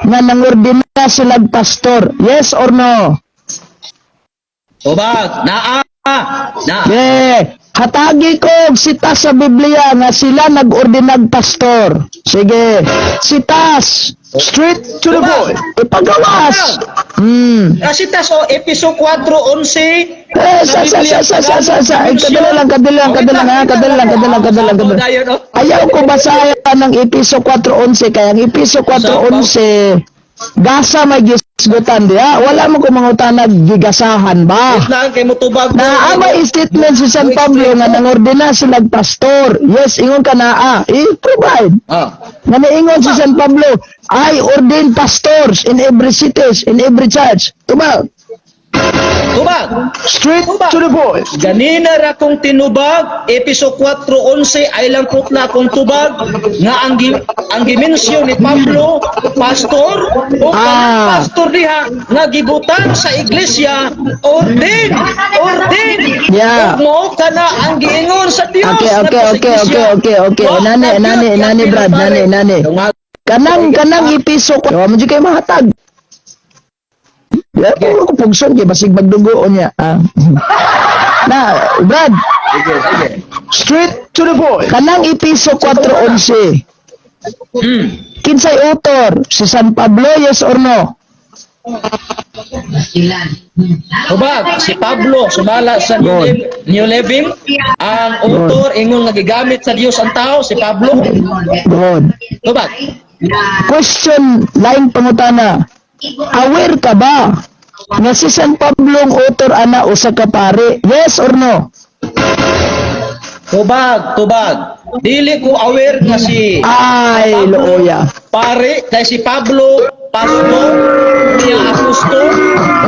nga nangordina silag pastor? Yes or no? Tubag, naa. Na. Yeah. Hatagi ko og sitas sa Biblia nga sila nag-ordinag pastor. Sige. Sitas. Straight to the point. Ipagawas. Kasi tas o Episo 4:11. Eh, sa. Eh, kadala lang, kadala lang, kadala lang, ha? Kadala lang, kadala lang, kadala lang, kadala lang. Ayaw ko basahin ng Episo 4:11 kaya ang Episo 4:11 gasa may gisgutan diha. Wala mo ko mangutana gigasahan ba? Wait lang kay motubag ko. Naa ba statement si San Pablo nga nangordina sila pastor? Yes, ingon ka naa. I-provide. Nga niingon si San Pablo, "I ordain pastors in every cities, in every church." Tubag. Tubag. Straight to the point. Ganina ra kong tinubag, Episo 4:11 ay lang putla kong tubag nga ang gimensyon ni Pablo pastor o pastor diha nga gibutan sa iglesia, ordain, ordain. Ug mao kana ang giingon sa Dios ngadto sa iglesia. Okay. Wa Nani, na nani, gyud nani, ang Brad, nani, pinapare. Nani. Kanang Episo ko. Wa man jud kay mahatag. Ya, ko pugson kay basig magdugo niya. Ah. Na, Brad, Sige, sige. Straight to the point. Kanang Episo 4:11. Kinsay author? Si San Pablo, yes or no? Tubag, si Pablo sumala sa New, Good. New Living, ang author ingon nga gigamit sa Dios ang tao si Pablo. Good. Tubag. Question, laing pangutana. Aware ka ba nga si San Pablo ang author ana usa ka pare? Yes or no? Tubag, tubag. Dili ko aware nga si Ay, Pablo, looya. pare kay si Pablo pastor niya, apostol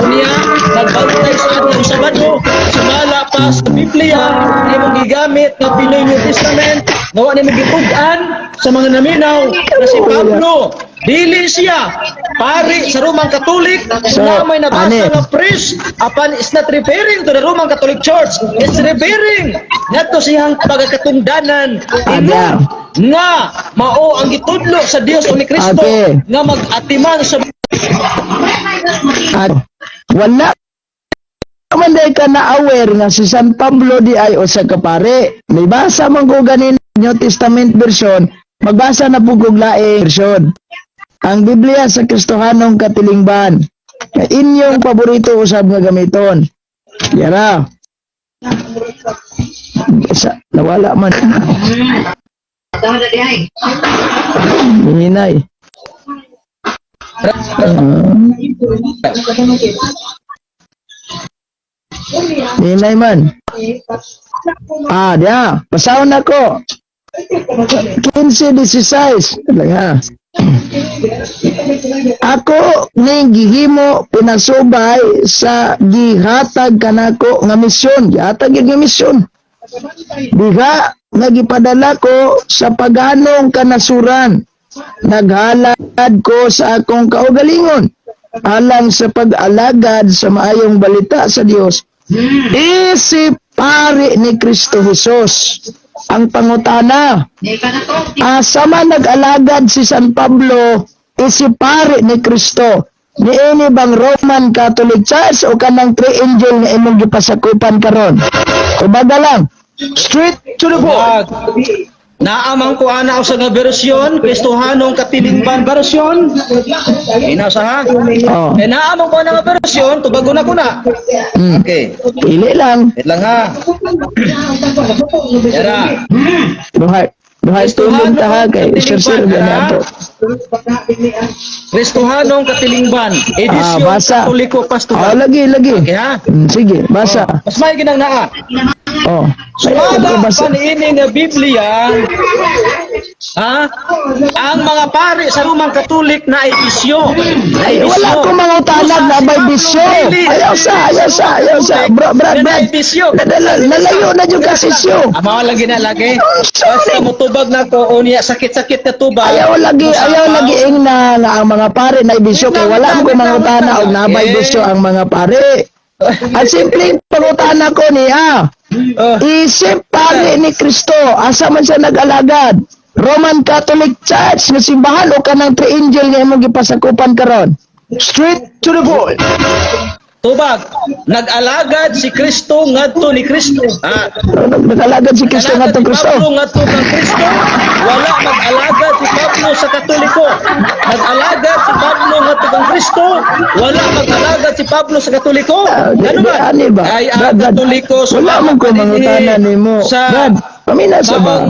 niya, nagbantay sa adlaw Sabado sumala pa sa Biblia imong gigamit nga Pinoy New Testament nga wa nimo gitug-an sa mga naminaw na si Pablo dili siya pari sa Roman Catholic. So, Na may nabasa ane. nga priest apan is not referring to the Roman Catholic Church, it's referring ngadto siyang pagkatungdanan Ada. nga mao ang gitudlo sa Dios o ni Kristo nga mag-atiman sa At wala man day ka na aware nga si San Pablo di ay usa ka pare. May basa man ko ganin New Testament version, magbasa na pud kog laing version. Ang Biblia sa Kristohanong Katilingban. Nga inyong paborito usab nga gamiton. Yara. Sa, nawala man. Hinay. Hinay man. Ah, diya. Basahon ako. 15:16. Lang ha. Ako ning gihimo pinasubay sa gihatag kanako nga misyon. Gihatag yun nga misyon. Diha nga gipadala ko sa paganong kanasuran. Naghalad ko sa akong kaugalingon alang sa pag-alagad sa maayong balita sa Dios. Isip pari ni Kristo Jesus. Ang pangutana, asa man nag-alagad si San Pablo isip pari ni Kristo? Niini bang Roman Catholic Church o kanang Three Angel nga imong gipasakupan karon? Tubaga lang. Straight to the point. Tubag. Naamang ko ana sa nga bersyon, Kristohanong Katilingban version. Ina sa ha. Oh. Eh naamang ko ana nga bersyon, tubagon na ko na. Okay. Pili lang. Wait lang ha. Yara. Duhay. Duhay tulog ta ha kay sir sir ba na to. Kristohanong Katilingban, edisyon Ah, basa. Katoliko Oh, Pastoral. lagi lagi. Okay ha. Sige, basa. Mas may ginang naa. Oh. Ayaw Sumala ko basa. pa niini nga Biblia, ha? Ang mga pari sa Roman Catholic na ay bisyo. Ay, wala ko mga utanag na may bisyo. Ayaw sa, ayaw sa, ayaw sa. Bro, Brad, Brad. Bisyo. Nalayo na yung kasisyo. Amo lagi na lagi. Sorry. Basta motubag na ko unya sakit-sakit na tubag. Ayaw lagi ing na nga ang mga pare na bisyo kay wala mo ko mga utana og nabay bisyo ang mga pare. Ang simpleng pangutana ko niya, isip pare ni Kristo, asa man siya nag-alagad? Roman Catholic Church nga simbahan o kanang Three Angel nga imong gipasakupan karon? Straight to the point. Tubag. Nag-alagad si Kristo ngadto ni Kristo. Ah, Nag-alagad si Kristo nag-alagad ngadtong si Kristo. Pablo ngadto kang Kristo. Wala mag-alagad si Pablo sa Katoliko. Nag-alagad si Pablo ngadto kang Kristo. Wala mag-alagad si Pablo sa Katoliko. Ah, Ano di, ba? ani ba? Ay, ang Brad, Brad, Katoliko wala man ko mangutana nimo. sa Brad, pamina sa ba? maong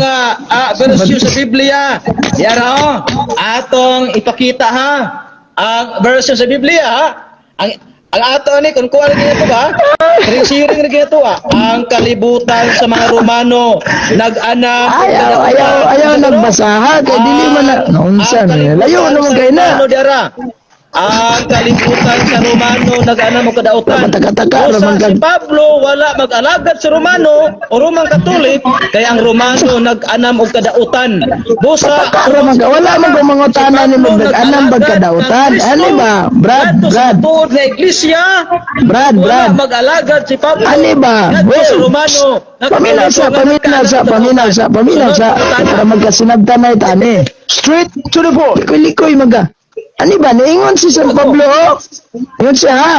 version sa Biblia. Yara oh, atong ipakita ha ang version sa Biblia ha. Ang ato ni kung kuha rin ito ba? Siring rin ito ah. Ang kalibutan sa mga Romano nag-anak. Ayaw, ayaw, ayaw nagbasa ha. Kay dili man na, naunsa ni. Layo naman kay na. Ano diara? Ang kalibutan sa Romano nag-anam og kadautan. Mataka-taka Usa raman si kag- Pablo wala mag-alagad sa Romano o Roman Catholic kay ang Romano nag-anam og kadautan. Busa Pataka raman ka. Wala man ko mangutana si nimo Pablo nag-anam bag nag-alagad kadautan. kang Kristo Ani ba? Brad, ngadto sa Brad. tuod nga iglesia. Brad, Wala Brad. mag-alagad si Pablo Ani ba? ngadto sa Well, Romano. Paminaw sa, paminaw sa, paminaw sa, paminaw sa. Para magkasinabtan na itani. Straight to the point. Likoy-likoy maga. Ani ba, niingon si San Pablo, oh. Ingon siya, ha?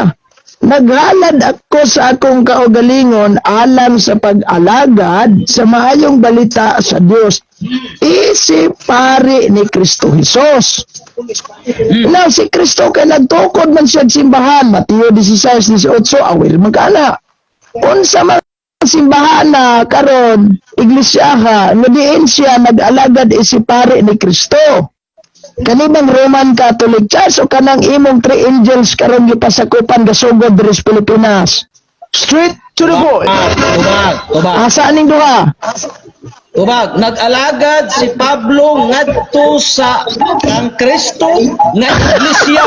"Naghalad ako sa akong kaugalingon alang sa pag-alagad sa maayong balita sa Dios. Isip pari ni Kristo Jesus." Now, si Kristo kay nagtukod man siya sa simbahan. Mateo 16:18, awil magkana. Unsa man simbahan na karon, iglesia ha, nga diin siya nag-alagad isip pari ni Kristo? Kani bang Roman Catholic Church o kanang imong Three Angels karon gipasakupan gasugod diri sa Pilipinas? Straight to the point. Tubag, tubag. Asa aning duha? Tubag, nag-alagad si Pablo ngadto sa kang Kristo nga iglesia.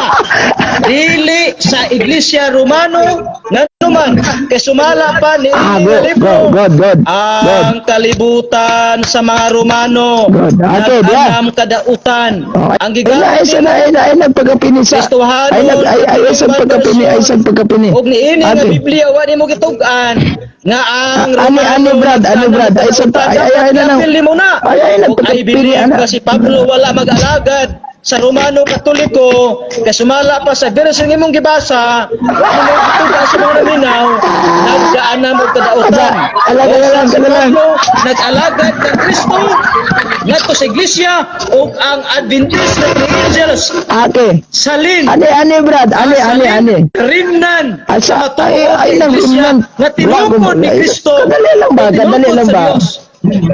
Dili sa Iglesia Romano nganuman kay sumala pa ni Ah, go, go, good, good. Good. Ang kalibutan sa mga Romano Good. Okay, diya. nag-anam kadautan. Oh, Ang ay, gigamit ay, ay, ay, ay, nagpagapini sa Kristohanon, ay, nag, ay, ay, ay, pagkapini, ay, sa pagkapini. Og niini nga Ate. Biblia wa nimo gitug-an nga ang Ah, ani, ani, Brad, ani, Brad, ay, ay, ay, ay, na lang. Apil mo na. Ay, ay, Og I nagpagkapini, believe ana. nga si Pablo wala mag-alagad sa Romano Katoliko kay sumala pa sa verse nga imong gibasa, wa mo gitug-an sa mga naminaw, nagdaanam og kadautan. Alaga na lang, Si alaga lang. Pablo nag-alagad kang Kristo ngadto sa iglesia ug ang Adventist na Three Angels Ate, salin. ani, ani, Brad, ani, ani, ani. Remnant Ay, sa matuod ay, ay, na nang iglesia remnant. nga tinukod ni Wala, Kristo. kadali lang ba? Nga Kadali tinukod lang sa ba? Diyos.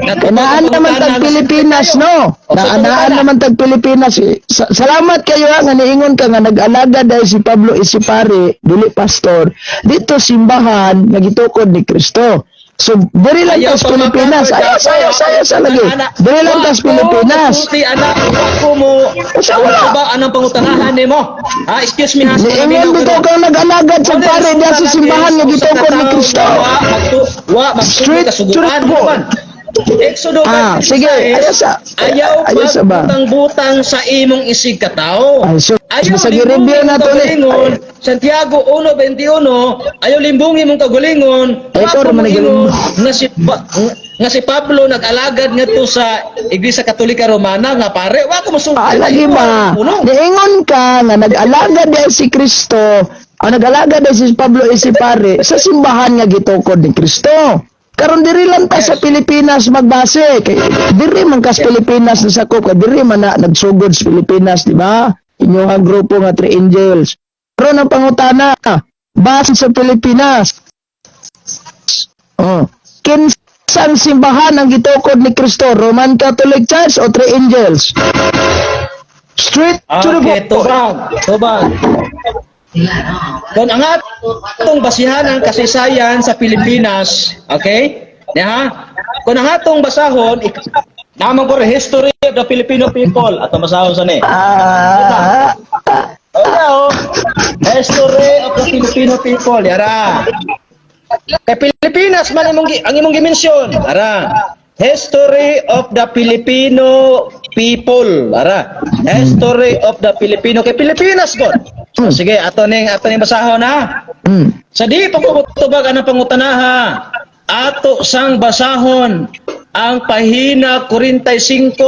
Kay naan naman tag Pilipinas, no? O, sa Naan pangutana. naman tag Pilipinas. Eh. Salamat kayo ha, nga niingon ka nga nag-alaga dahil si Pablo isipare, dili pastor, dito simbahan nga gitukod ni Kristo. So, diri lang Ayaw tas Pilipinas. pa Ayaw, ayaw, ayaw, sa lagi. Diri lang tas Pilipinas. Sulti anak ko mo. Usa wala. Ba anang pangutanahan nimo? Ha, excuse me ha. Sa mga Niingon naminaw bitaw karon. kang nag-alagad sa pare diya sa simbahan nga gitukod ni Kristo. Wa magtu wa magtuo Straight to kasuguan the point. man. Exodo Ah, 26, sige, ayaw Ayaw ayaw sa ba? pagbutang-butang sa imong isig katao. Ay, so, Ayaw basta gi-review limbungi na mong to ni. kagalingon. Santiago 1:21, ayaw limbungi mong kagalingon. Ay, ikaw Wa raman mo nga si Pablo nag-alagad ngadto sa Iglesia Katolika Romana nga pare, wa ko mosulti. Ah, lagi ba? Puno. Niingon ka nga nag-alaga dahil si Kristo, ang nag-alaga dahil si Pablo isipare sa simbahan nga gitukod ni Kristo. Karon diri lang ta sa Pilipinas magbase kay diri man kas Pilipinas na sakop kay diri man na nagsugod sa Pilipinas, di ba? Inyong grupo nga Three Angels. Karon ang pangutana, base sa Pilipinas. Oh, kinsang simbahan ang gitukod ni Kristo, Roman Catholic Church o Three Angels? Straight to the Okay, point. tubag, tubag. Kung ang atong basihan ang kasaysayan sa Pilipinas, okay? Ya, kung ang atong basahon, naman ko rin, History of the Filipino People, atong basahon sa ni. Ah, Oh, oh. History of the Filipino People, yara. Kay Pilipinas man ang imong gimensyon, ara. History of the Filipino People, ara. History of the Filipino kay Pilipinas god. Sige, ato ning basahon ha. Sa di pa ko tubag anang pangutana ha. Ato sang basahon ang pahina 45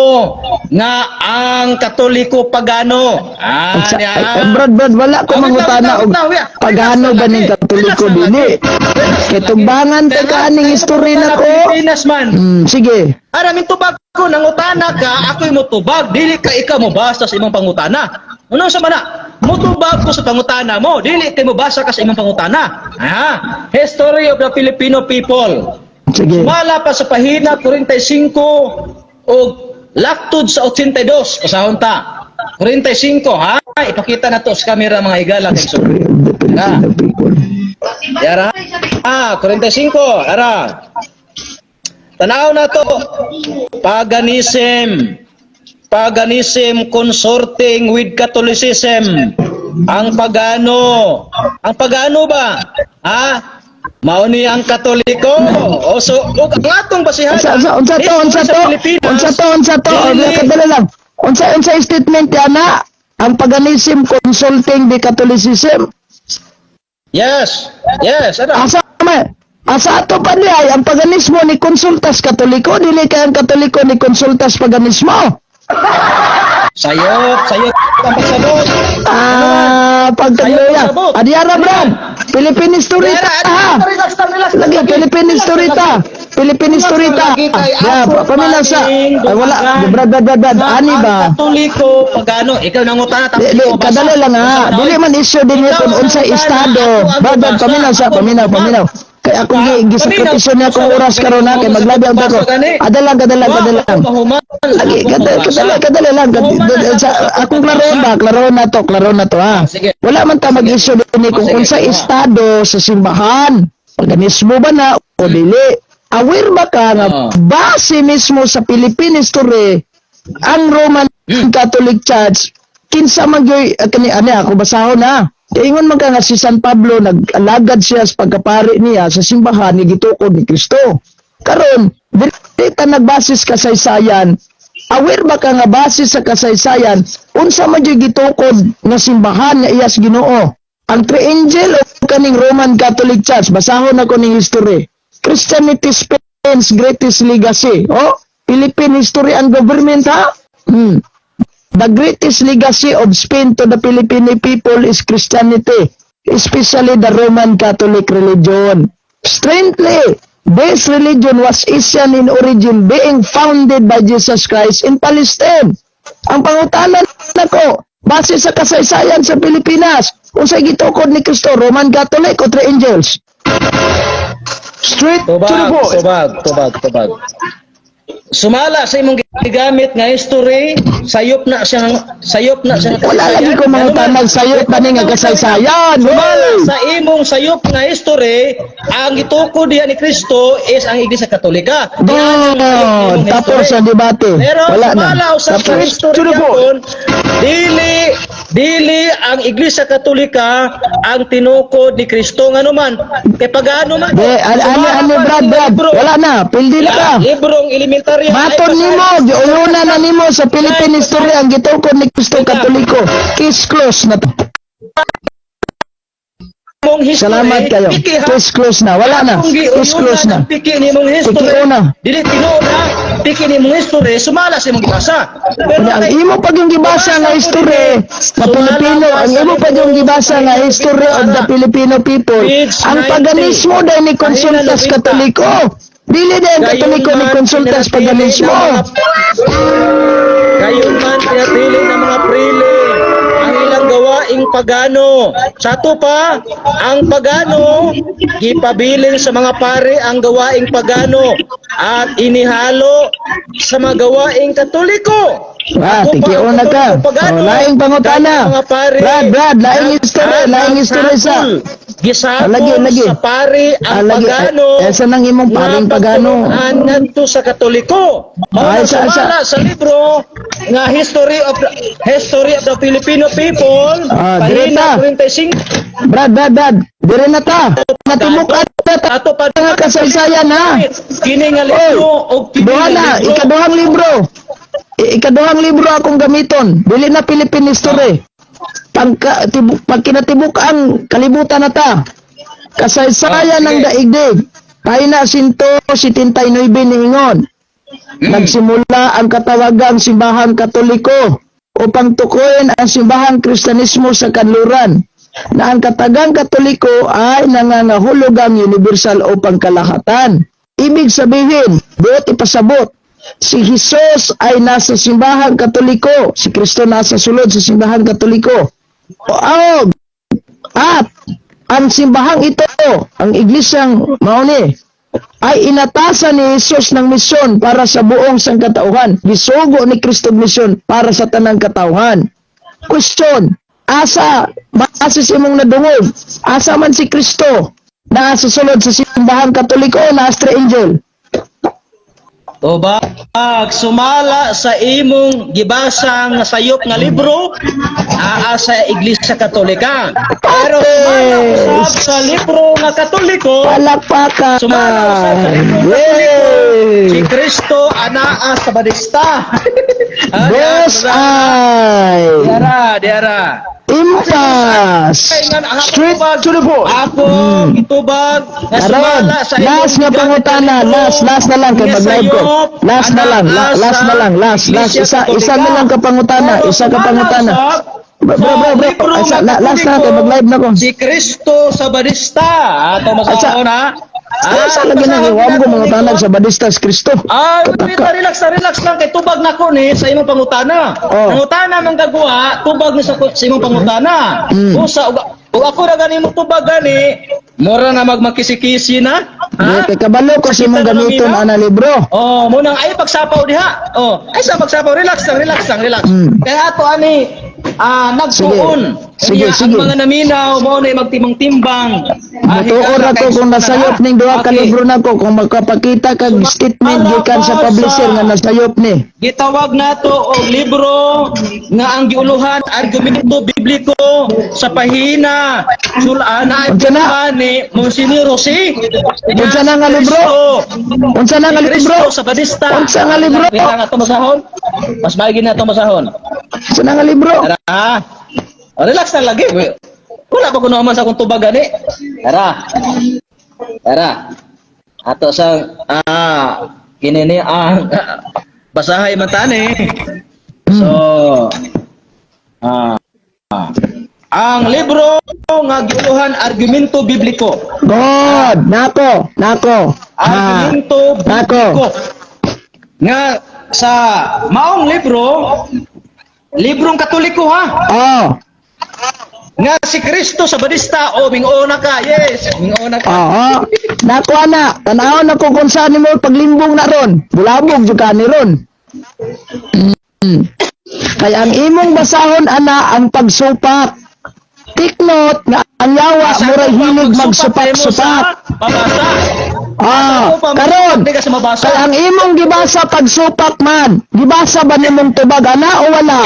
nga ang Katoliko pagano. Ah, Sa, niya. ay, ay, Brad, Brad, wala ko Ah, wait lang, mangutana wait og lang, wait lang. pagano ba ning Relax lang, Katoliko lagi. dili. Relax Kay lang, tumbangan ta lagi. ka aning history Pero na ko. Pilipinas man. Sige. Ara min tubag ko, nangutana ka, ako'y motubag, dili ka ikaw mo basta sa imong pangutana. Ano sa mana? Motubag ko sa pangutana mo, dili kay mo basa ka sa imong pangutana. Ah, History of the Filipino People. Sige. Sumala pa sa pahina 45 o laktod sa 82, pasahon ta. 45 ha, ipakita na to sa camera, mga higala kay so. History of the Filipino people. Yara. Ah, 45, ara. Tanaw na to. Paganism. Paganism consorting with Catholicism. Ang pagano. Ang pagano ba? Ha? Mao ni ang Katoliko. O so, ug ang atong basihan. Unsa unsa to, unsa to? Unsa to, unsa to? Dili. Kadala lang. Unsa statement yana? Ang paganism consulting the Catholicism. Yes, ano? Asa man? Asa ato pa niya ay ang paganismo ni konsultas Katoliko, dili kay ang Katoliko ni konsultas paganismo. Sayop, sayop ang pagsabot. Ah, pagkagloya. Sayop, sabot. Adiara, Brad. Philippine history ta, ha. Relax lang, relax lang. Lagi Philippine history ta. Philippine history ta. Ya, paminaw sa ay, wala. Brad, Brad, Brad, Brad. Ani ba? Ang Katoliko, pagano, ikaw nangutana tapos Di, di, ikaw basa. kadali lang ha. Basa na, Dili man issue din Ikaw kung ang unsay nangutana, estado. ako ang Brad, Brad, bumasa, paminaw sa, ako ang paminaw, bumasa. paminaw. Kay akong gisakripisyo niya akong oras karon ha, kay maglabi ang tako. Adalang, kadalang, kadalang. Lagi, kadali, kadali lang. Akong klaro ba? Klaro na to, klaro na to ha. Sige. Wala man ta mag-issue din kung Sige, unsay sige. estado sa simbahan. Paganismo ba na o dili? Aware ba ka nga base mismo sa Philippine history ang Roman Catholic Church, kinsa man gyud kani ani ako basahon na? Kay ingon man ka nga si San Pablo nag-alagad siya sa pagkapari niya sa simbahan ni gitukod ni Kristo. Karon dili ta nagbasis kasaysayan. Aware ba ka nga base sa kasaysayan, unsa man gyud gitukod nga simbahan nga iyas Ginoo? Ang Triangel o kaning Roman Catholic Church? Basahon ako ning history. Christianity Spain's greatest legacy. Oh, Philippine history and government ha. The greatest legacy of Spain to the Filipino people is Christianity, especially the Roman Catholic religion. Strangely, this religion was Asian in origin, being founded by Jesus Christ in Palestine. Ang pangutana nako, base sa kasaysayan sa Pilipinas, unsay gitukod ni Kristo, Roman Catholic o Three Angels? Straight to the Tubag, point. Tubag, tubag, tubag. Sumala sa imong gigamit nga history, sayop na siyang Wala lagi ko mga tanag sayop ba ni nga kasaysayan. Sumala Hoy! sa imong sayop nga history, ang gitukod diha ni Kristo is ang Iglesia Katolika. Oh, tapos ang debate. Pero Wala na. sumala sa Tapos. history To the point. yapon, dili dili ang Iglesia Katolika ang tinukod ni Kristo, ngano man kay pagano man. De, ani Sumala ani pa Brad, sa Brad. libro. Wala na, pildi na ka. Librong elementarya. Maton ay nimo, giuyuna na nimo sa Philippine history ang gitukod ni Kristo Katoliko. Case close na to. Mong history, Salamat kayo. Piki, ha? Case close na. Wala na. Kung Case close na. Piki ni mong history. Piki una. Dili tinuod ha. Piki ni mong history, sumala sa imong gibasa. Pero Ang imo pag yung gibasa nga history na Pilipino, ang imo pag yung gibasa nga history of the Filipino people, ang paganismo dahil ni konsultas Katoliko. Dili dahil ang Katoliko ni konsultas paganismo. Gayon man pinatili ng mga prile ang ilang gawaing pagano. Sa ato pa, ang pagano, gipabilin sa mga pare ang gawaing pagano at inihalo sa mga gawaing Katoliko. Ah, Ako pa, tikiuna ang ka. Katoliko pagano. Oh, laing pangutana. Dahil mga pare, Brad, Brad, laing history, laing history sa. Gisakol Ah, lagi, lagi. sa pare ang Ah, lagi. pagano. Eh, sa nang imong paring nga pagano. pagtulunan ngadto sa Katoliko. Mao Ay, na sumala sa libro nga History of the Filipino People, Ah, pahina direta. 45. Brad, Brad, Brad, dire na ta. Natibuk-an na ta Ato pa nga kasaysayan ha. Kini nga Oy, libro og kini duha nga na, libro. ikaduhang libro. Ikaduhang libro akong gamiton. Dili na Philippine history. Pagka, pag kinatibuk ang kalibutan na ta. Kasaysayan Ah, ng sige. daigdig. Pahina 179 niingon. Nagsimula ang katawagang Simbahang Katoliko upang tukuyin ang simbahang Kristanismo sa kanluran na ang katagang Katoliko ay nangangahulugang universal o pangkalahatan. Ibig sabihin, buot ipasabot, si Jesus ay nasa Simbahang Katoliko, si Kristo nasa sulod sa Simbahang Katoliko. O, at ang simbahang ito, ang iglesyang mauni, ay inatasan ni Jesus ng misyon para sa buong sangkatauhan. Gisugo ni Kristo misyon para sa tanang katauhan. Question, asa, base sa imong nadungog, asa man si Kristo? Naa sa sulod sa Simbahang Katoliko o naa sa Angel? Tubag, sumala sa imong gibasa nga sayop nga libro, aa sa Iglesia Katolika. Pero sumala usab sa libro nga Katoliko, Palakpakan! sumala usab sa libro nga Katoliko, Yay! si Kristo anaa sa badista. Ah, Dos ay Diara, diara. Impas! Straight to the point. Ako gitubag nga Karon, sumala sa imong last nga gigamit pangutana, nga libro, last, last na lang kay nga mag-live ko. sayop, Last na lang, anaa last sa na lang, last, last, Iglesia isa, isa Katolika. na lang ka pangutana, Pero isa ka sumala pangutana. usab Bro, sa bro, bro, libro isa, nga last na kay Katoliko, mag-live na ko. si Kristo sa badista. Ato masahon ha. Ah, sa lagi na basahon iwam ko ginato mga ni tanag ko. sa badistas Kristo. Ah, Kataka. relax na, relax lang kay tubag nako ni sa imong pangutana. Oh. Pangutana man gaguha, tubag ni sa imong pangutana. Usa ug ako ra gani mo tubag gani, mura na magmakisi-kisi na. Di, kay kabalo ko sa imong Sakita na gamiton lumina. ana libro. Oh, munang ay pagsapaw diha. Oh, ay sa pagsapaw, relax lang, relax lang, relax. Kaya ato ani nagtuon. Sige, Unya, sige. ang mga naminaw mao na magtimbang-timbang. Ah, Mutuor higala ako kay kung nasayop ning duha ka Okay. libro nako kung magkapakita kag statement gikan sa publisher nga nasayop ni. Gitawag nato og libro nga ang giuluhan argumento bibliko sa pahina sulana Unsa na? ni Monsignor Rossi. Unsa na nga libro? Unsa na nga libro? Kristo sa Badista. Unsa nga libro? Kaya nga ito masahon. Mas maigi na ito masahon. Unsa na nga libro? Tara. Ha? O, relax na lagi. Wala pa kuno man sa akong tubag gani. Tara. Tara. Ato sa kini ni ang basahay man tani. So ang libro nga giuluhan argumento bibliko. God, nako, nako. Ah, Argumento nako. bibliko. Nga sa maong libro, librong Katoliko ha. Oh, Nga si Kristo sa badista o mingona ka. Yes, mingona ka. oo. Nako ana, tan-awon nako kung saan nimo paglimbong na ron. Bulabog jud ka ni ron. Kaya ang imong basahon ana ang pagsupak. Take note nga ang yawa Sa muray ako pa, hilig magsupak nimo magsupak-supak. sa Mabasa. Ah, Sa ako pa, karon. magsupak di ka sa mabasa. Kaya ang imong gibasa pagsupak man, gibasa ba nimong tubag ana o wala?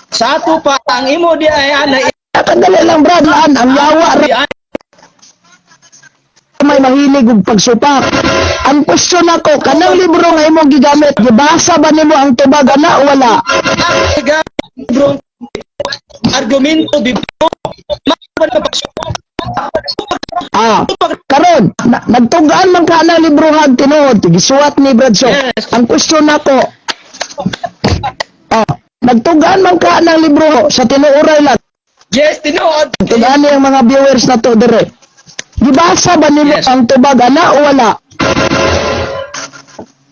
Sa ato pa ang imo di ay ana Kadali lang brad, laan ang yawa ra di ay may mahilig og pagsupak. Ang question nako, kanang libro nga imong gigamit, gibasa ba nimo ang tubag ana o wala? ang librong argumento bibliko. Ma- ba pagsupak? Ah, karon na, nagtugaan man ka na libro hag tinuod, gisuwat ni Brad Shaw. Yes. Ang question nako, nagtugaan man ka ng libro sa tinuoray lang. Yes, tinuod. Tugaan ni ang mga viewers na to dire. Gibasa ba nimo Yes. ang tubag ana o wala?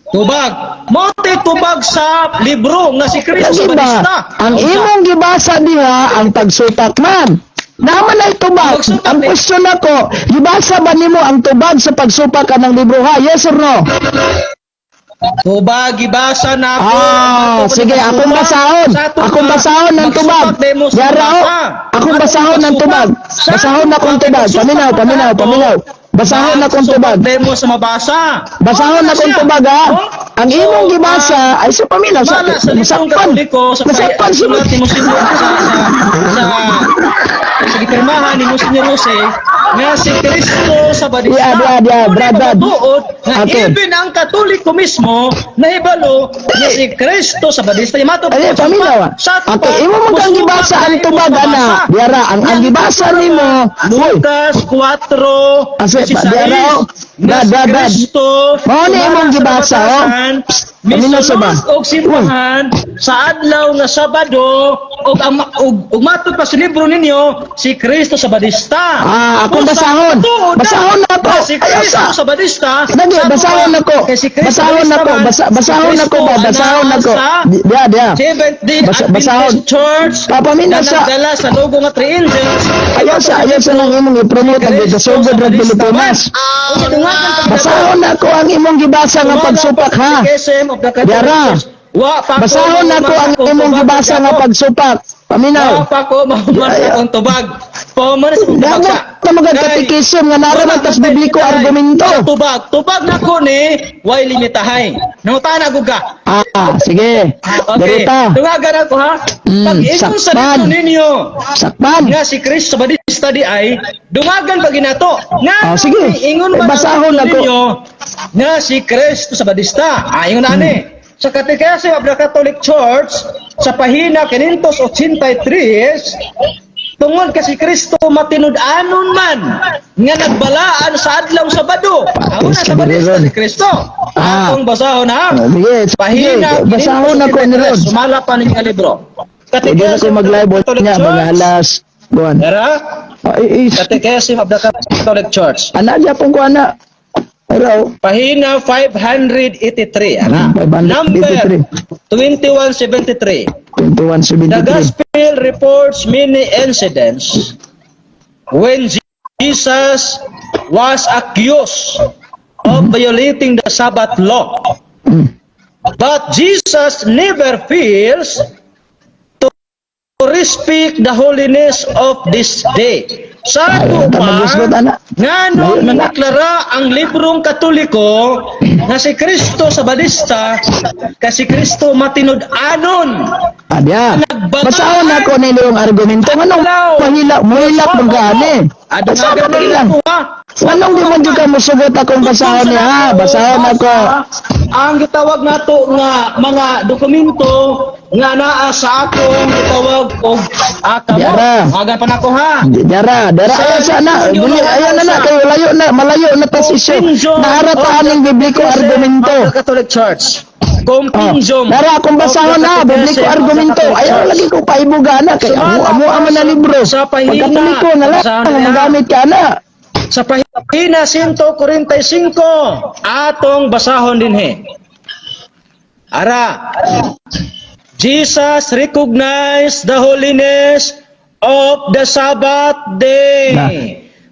Tubag. Mote tubag sa libro nga si Kristo Kasi sa ba, badista. ang Unsa? imong gibasa diha ang pagsupak man. Naman ay tubag. Pagsupak Ang ni- question nako, gibasa ba nimo ang tubag sa pagsupak kanang libro ha? Yes or no? Tubag gibasa na ako. Ah, Ato pa sige, ni akong pagsupak. basahon. Sa ato Akong pa, basahon ng tubag. magsupak demo sa Yara o. mabasa. Akong Ato basahon ng pagsupak. tubag. Sa Basahon ato akong pa, tubag. magsupak Paminaw, ka paminaw, ato. paminaw. Basahon akong tubag. Magsupak demo sa mabasa. Basahon Wala akong siya. tubag ha. Oh? Ang imong So, gibasa ay sa paminaw sa Mala sa librong masakpan. Katoliko sa Masakpan si sulat ni Monsignor sa gipirmahan ni Monsignor Jose. Nga si Kristo sa Badista. Yeah, yeah, Ngunit brad, brad. matuod nga even ang Katoliko mismo nahibalo nga si Kristo sa Badista. Mato Ay, paminaw ah. sa Okay, imo man kang gibasa ang tubag ana. Diara, ang gibasa nimo. Uy, Lucas 4, Ase, 16, diara, oh. nga Brad, si brad, brad. Kristo Mao ni imong sumala sa gibasa, oh. nabatasan, Psst, paminaw sa ba? misulod og simbahan sa adlaw nga Sabado og ang og matod pa sa libro ninyo, si Kristo sa Badista. Ah, akong Kung sa basahon. matuod na Basahon na ako. nga si Ayaw Kristo sa. sa Badista. Dali, sa basahon tuwa, ako. kay si Kristo Basahon Badista ako. man, Basa, si basahon ako Kristo ba? Basahon anaa ako. sa Diya, diya. Seventh Day Basahon. Adventist Church Papaminaw na nagdala sa logo nga Three Angels. Ayaw sa lang imong i-promote ang gitasugod ng Pilipinas. Basahon ako ang imong gibasa nga pagsupak ha. Diara. Basahon ako ang imong gibasa nga pagsupak. Paminaw. Wa pa ko mahuman sa akong tubag. Pahuman sa akong tubag Damo sa. na mga katekisim nga naraman tas bibliko argumento. Sa tubag. Tubag na ko ni way limitahay. Nangutana ko ka. Ah, sige. Okay. Dirita. Tungagan ako ha. Pag ingon sa Sakpan. libro ninyo Sakpan. nga si Kristo Badista di ay dungagan pa ginato. Nga Ah, sige. ingon Eh, man ang basahon libro ako. ninyo nga si Kristo sa Badista. Ah, ingon na ani. Sa Catechism of the Catholic Church sa pahina 583, tungod kasi Kristo matinud-anon man nga nagbalaan sa adlaw Sabado. Ako na Patis sa ka Badista ron. si Kristo. Ah. Akong basahon ha. Ah, sige, sige. Pahina Basahon ako ni Ron. 583. Sumala pa ninyo ang libro. Pwede na ko mag-live Catholic niya Church. mga alas buwan. Tara, Ah, is, Catechism of the Catholic Church. ana gyapon ko ana. Pero Pahina 583. Ana. 583. Number 2173. 2173. The Gospel reports many incidents when Jesus was accused of violating the Sabbath law. But Jesus never fails to respect the holiness of this day. Sa Ay, pa, tabagisgot, ana. ngano Layo na na. nagdeklara ang librong Katoliko nga si Kristo sa Badista, kasi Kristo matinud-anon. Adya. Basahon ako nila yung argumento. Anong mahila, mahilak mo gani? Basahon ko lang. Anong di man jud ka musugot akong basahon niya ha? Basahon ako. Ang gitawag nato nga mga dokumento nga naa sa akong gitawag og akamo. Yara. Magan pa nako ha. Dara, dara ayaw sa na. Dili ayaw na na kayo layo na, malayo na tas isyu. Naarataan ang bibliko argumento. Of the Catholic Church. Oh, Compendium. dara akong basahon na, bibliko argumento. Ayaw lagi ko paibuga na kay amo amo amo na libro. Sa pahina. Pagkatoliko na lang, Basahon na. magamit ka na. Sa pahina 145 atong basahon dinhi. Ara. Jesus recognized the holiness of the Sabbath day. Na.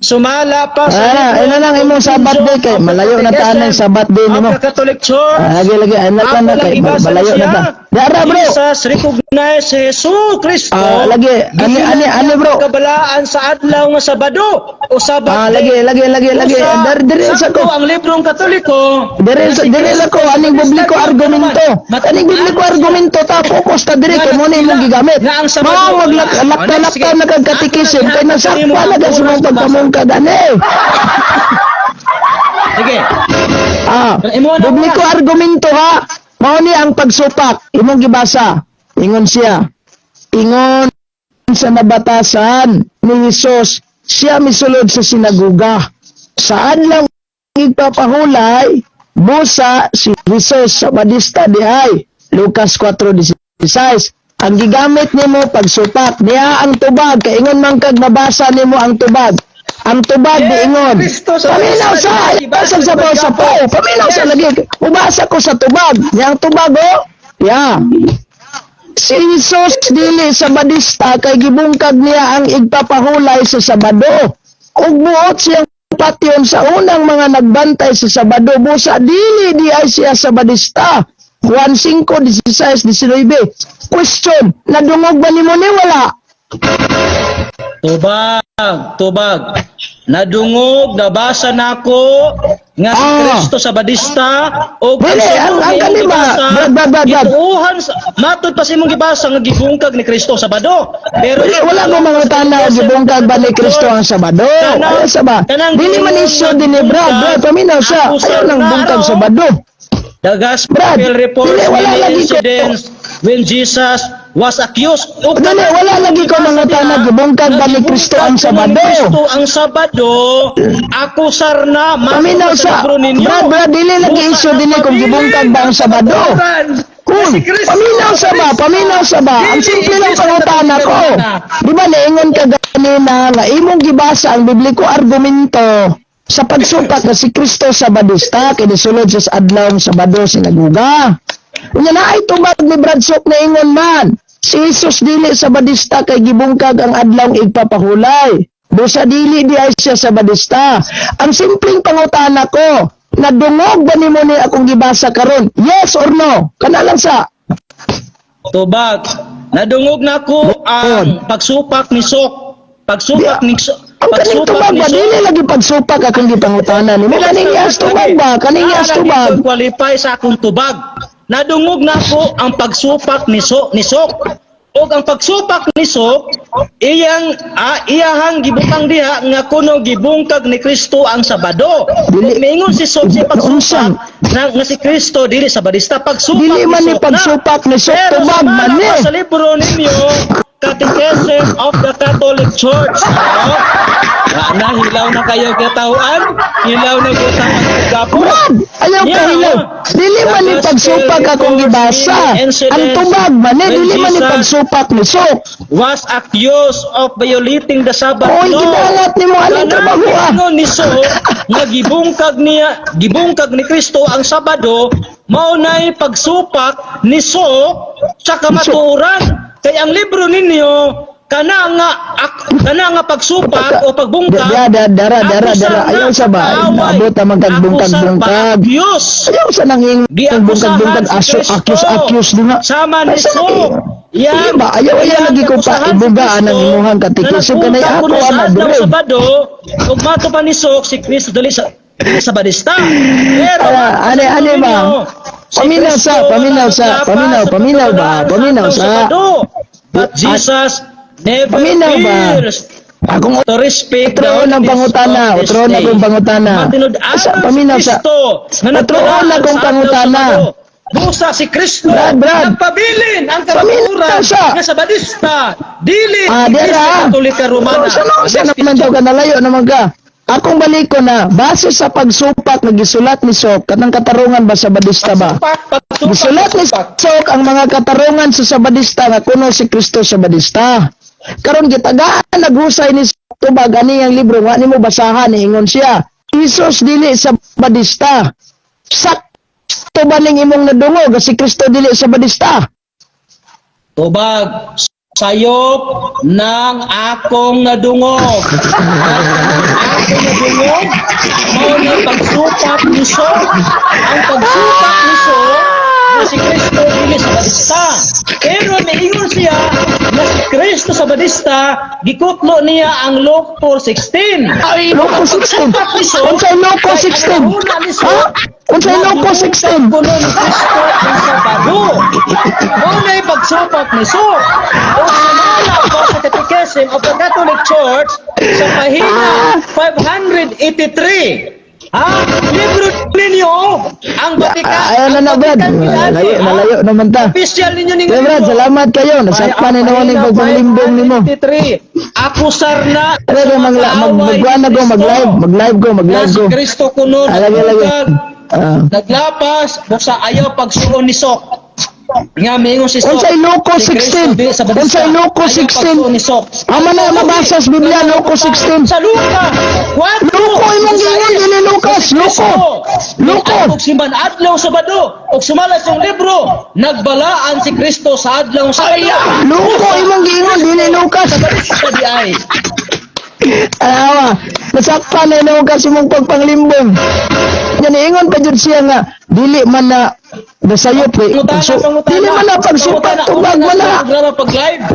Sumala pa sa Ah, libro ina lang imong Sabbath day kay malayo na tanang Sabbath day of nimo. the Catholic Church. Ah, lagi lagi ay na Ako na lang kay ibasa malayo na siya. ta. Dara, bro. Jesus recognize si Jesus Kristo. Ah, lagi. Ani ani ani, bro. Kabalaan sa adlaw nga Sabado o Sabbath Ah, day. lagi lagi lagi lagi. Usa, Dar dire sa sakto ko. ang librong Katoliko. Dire sa dire la ko aning bibliko argumento. Aning bibliko argumento ta focus ta dire kay mo na imong gigamit. Nga ang Sabado. Mao maglakta-lakta na kag katekisim kay nasakpa na sa mong pagkamungkag ani. Sige. Ah, Imo na bibliko argumento ha. Mao ni ang pagsupak imong gibasa. Ingon siya. Ingon sa nabatasan ni Jesus, siya misulod sa sinagoga. Sa adlaw igpapahulay, busa si Jesus sa Badista dihay. Lucas 4:16. Ang gigamit nimo pagsupak niya ang tubag kay ingon man kag nabasa nimo ang tubag. Ang tubag Yes, diingon. Kristo sa Paminaw sa Badista, sa sa sa po. Paminaw sa lagi. Ubasa ko sa tubag. Niya ang tubag oh. Ya. Si Jesus dili sa Badista kay gibungkag niya ang igpapahulay sa Sabado. Ug buot siyang patyon sa unang mga nagbantay sa Sabado busa dili di ay siya sa Badista. Juan 5:16 19. Question, nadungog ba nimo ni wala? Tubag, tubag. Nadungog, nabasa nako nga si Kristo Sabadista og Dili, ang imong kani ba? gibasa, Brad, Brad, Brad, Brad. gituohan matod pa sa imong gibasa nga gibungkag ni Kristo Sabado. Pero Wala, wala ko mangutana gibungkag ba ni Kristo ang Sabado. Ayaw sa ba? Kanang Dili man issue din ni Brad. Brad, paminaw siya. Ayaw lang bungkag Sabado. The gospel Brad, reports dili, wala many lagi ko. incidents when Jesus was accused. Og Dili, wala lagi ko mangutana gibungkag ba ni Kristo ang Gibungkag ni Sabado. Kristo ang Sabado, akusar na Paminaw matod sa sa libro ninyo. Brad, Brad, dili lagi Busa issue dinhi kung nagpabilin gibungkag ba ang Sabado. katuoran Kun, na si Kristo paminaw sa ba, paminaw sa ba. Ang Dili simple lang Iglesia pangutana ko. Katolika. Di ba naingon ka ganina nga imong gibasa ang bibliko argumento sa pagsupak na si Kristo Sabadista kay nisulod siya sa adlaw Sabado sinaguga. Unya na ay tubag ni Brad Sok na ingon man. Si Jesus dili Sabadista kay gibungkag ang adlaw igpapahulay. Busa dili di ay siya Sabadista. Ang simpleng pangutana ko, nadungog ba nimo ni akong gibasa karon? Yes or no? Kana lang sa. Tubag, nadungog na ko ang pagsupak ni Sok. Pagsupak ni Sok. Ang kaning Pagsupak tubag ni ba Sok. dili lagi pagsupak akong gipangutana nimo? Kaning yes tubag ba? Kaning yes tubag. Qualify sa akong tubag. Nadungog na ko ang pagsupak ni Sok. Og ang pagsupak ni Sok, iyahang gibutang diha nga kuno gibungkag ni Kristo ang Sabado. Dili- Ug miingon si Sok sa pagsupak Unsa? na, nga si Kristo dili Sabadista, pagsupak Dili man ni Sok na. pagsupak ni Sok Pero tubag sumala man ni. pa sa libro ninyo, Catechism of the Catholic Church. No? Na, hilaw na kayo katawaan, hilaw na gutang ang gapo. Brad, ayaw ka hilaw. Dili man ni pagsupak akong gibasa. Ang tubag man ni, dili man ni pagsupak ni Sok. Was accused of violating the Sabbath Oy, law. gidangat nimo aling trabaho ah. Ano ni Sok nga gibungkag niya, gibungkag ni Kristo ang Sabado, mao nay pagsupak ni Sok sa kamatuoran. Kay ang libro ninyo kana nga pagsupak o pagbungkag Dara, dara, dara, akusar dara. na Ayaw sa ba? kaaway. Naabot ang magkagbungkag-bungkag. Akusar pa Diyos. Ayaw sa nanging Giakusahan bungkag-bungkag si aso, Kristo. accuse, accuse di nga. Sama ni Asa So. lagi? Iya ba? Ayaw, ayaw lagi ko pa ibugaan ang imuhang katikisip kanay ako ang ana diri. dire. Sabado, ug mato pa ni Sok si Kristo dali sa dili sa Badista. Pero Ala, ane, ane ba? si Paminaw sa, Kristo paminaw sa, wala paminaw, naglapas sa paminaw ba? pagdudulaan sa Paminaw adlaw sa. Sabado. But Jesus never Paminaw ba? fears Akong to respect the Utroon ang holiness pangutana, of this utroon day. akong pangutana. Matinud-anon Sa paminaw si sa. Kristo nga Utroon nagdulaan akong sa adlaw pangutana. Sabado. Busa si Kristo Brad, Brad. nagpabilin ang Paminaw kamatuoran sa. nga Sabadista dili Ah, Iglesia dira. Katolika Romana. Sa no, sa naman daw ka nalayo naman ka. Akong balik ko na base sa pagsupak nga gisulat ni Sok kanang katarungan ba sa Badista ba? Pagsupak, pagsupak, Gisulat ni pagsupak. Sok ang mga katarungan sa Sabadista nga kuno si Kristo Sabadista. Karon gitagaan naghusay ni Sok tubag ani ang libro nga nimo basahan ingon siya. Jesus dili Sabadista. Sakto ba ning imong nadungog nga si Kristo dili Sabadista? Tubag, sayop ng akong nadungog. Ang akong nadungog, mao na pagsupak ni Sok. Ang pagsupak ni Sok, na si Kristo dili Sabadista. Pero miingon siya na si Kristo Sabadista, gikutlo niya ang Luke 4:16. Loko 16. Unsay Loko 16? Ha? Unsay Loko 16? Kuno ni Kristo ang Sabado. Mao na pagsupak ni Sok. O sumala pa sa Catechism of the Catholic Church sa pahina 583. Ha? Libro ninyo ang Vatican. Ayaw na na, Ang Brad. Vatican Pinado, Nalayo, ha? nalayo naman ta. Official ninyo ning Kaya Brad, libro. salamat kayo. Nasakpan na naman yung pagpanglimbong nimo. 583. Akusar na Ano sa mag mga mag kaaway magkuan ni na ko, Kristo. mag-live, mag-live ko, Na mag-live si ko. Kristo kuno Alagi, alagi. nagbungkag, naglapas busa ayaw pagsuon ni Sok. Nga mingon si Sok. Unsay Loko Si Kristo 16? dili sa Badista. Unsay Loko Ayaw 16? pagsuon ni Sok. Ama na mabasa sa Biblia Loko 16. Sa Luka 4. Loko imong giingon dili Lucas, Loko. Loko. Og simban adlaw Sabado og sumala sa libro, nagbalaan si Kristo sa adlaw Sabado. Loko imong giingon dili Lucas. Sabadista di ay. Awa, nasakpan na Lucas imong pagpanglimbong. Yan ingon pa jud siya nga dili man na nasayop eh. Pangutana, pangutana. Dili man na pagsupat Pangutana, tubag una wala. sa programa pag live.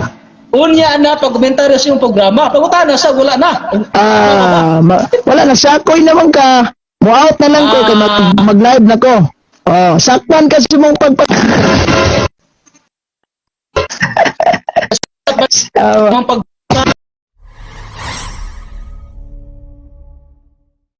Unya na pag komentaryo sa iyong programa. Pangutana sa wala na. Ah, wala na, sakoy naman ka. Mo out na lang ko kay mag-live na ko. Oh, sakpan kasi mong pagpa. Ah, Ang pag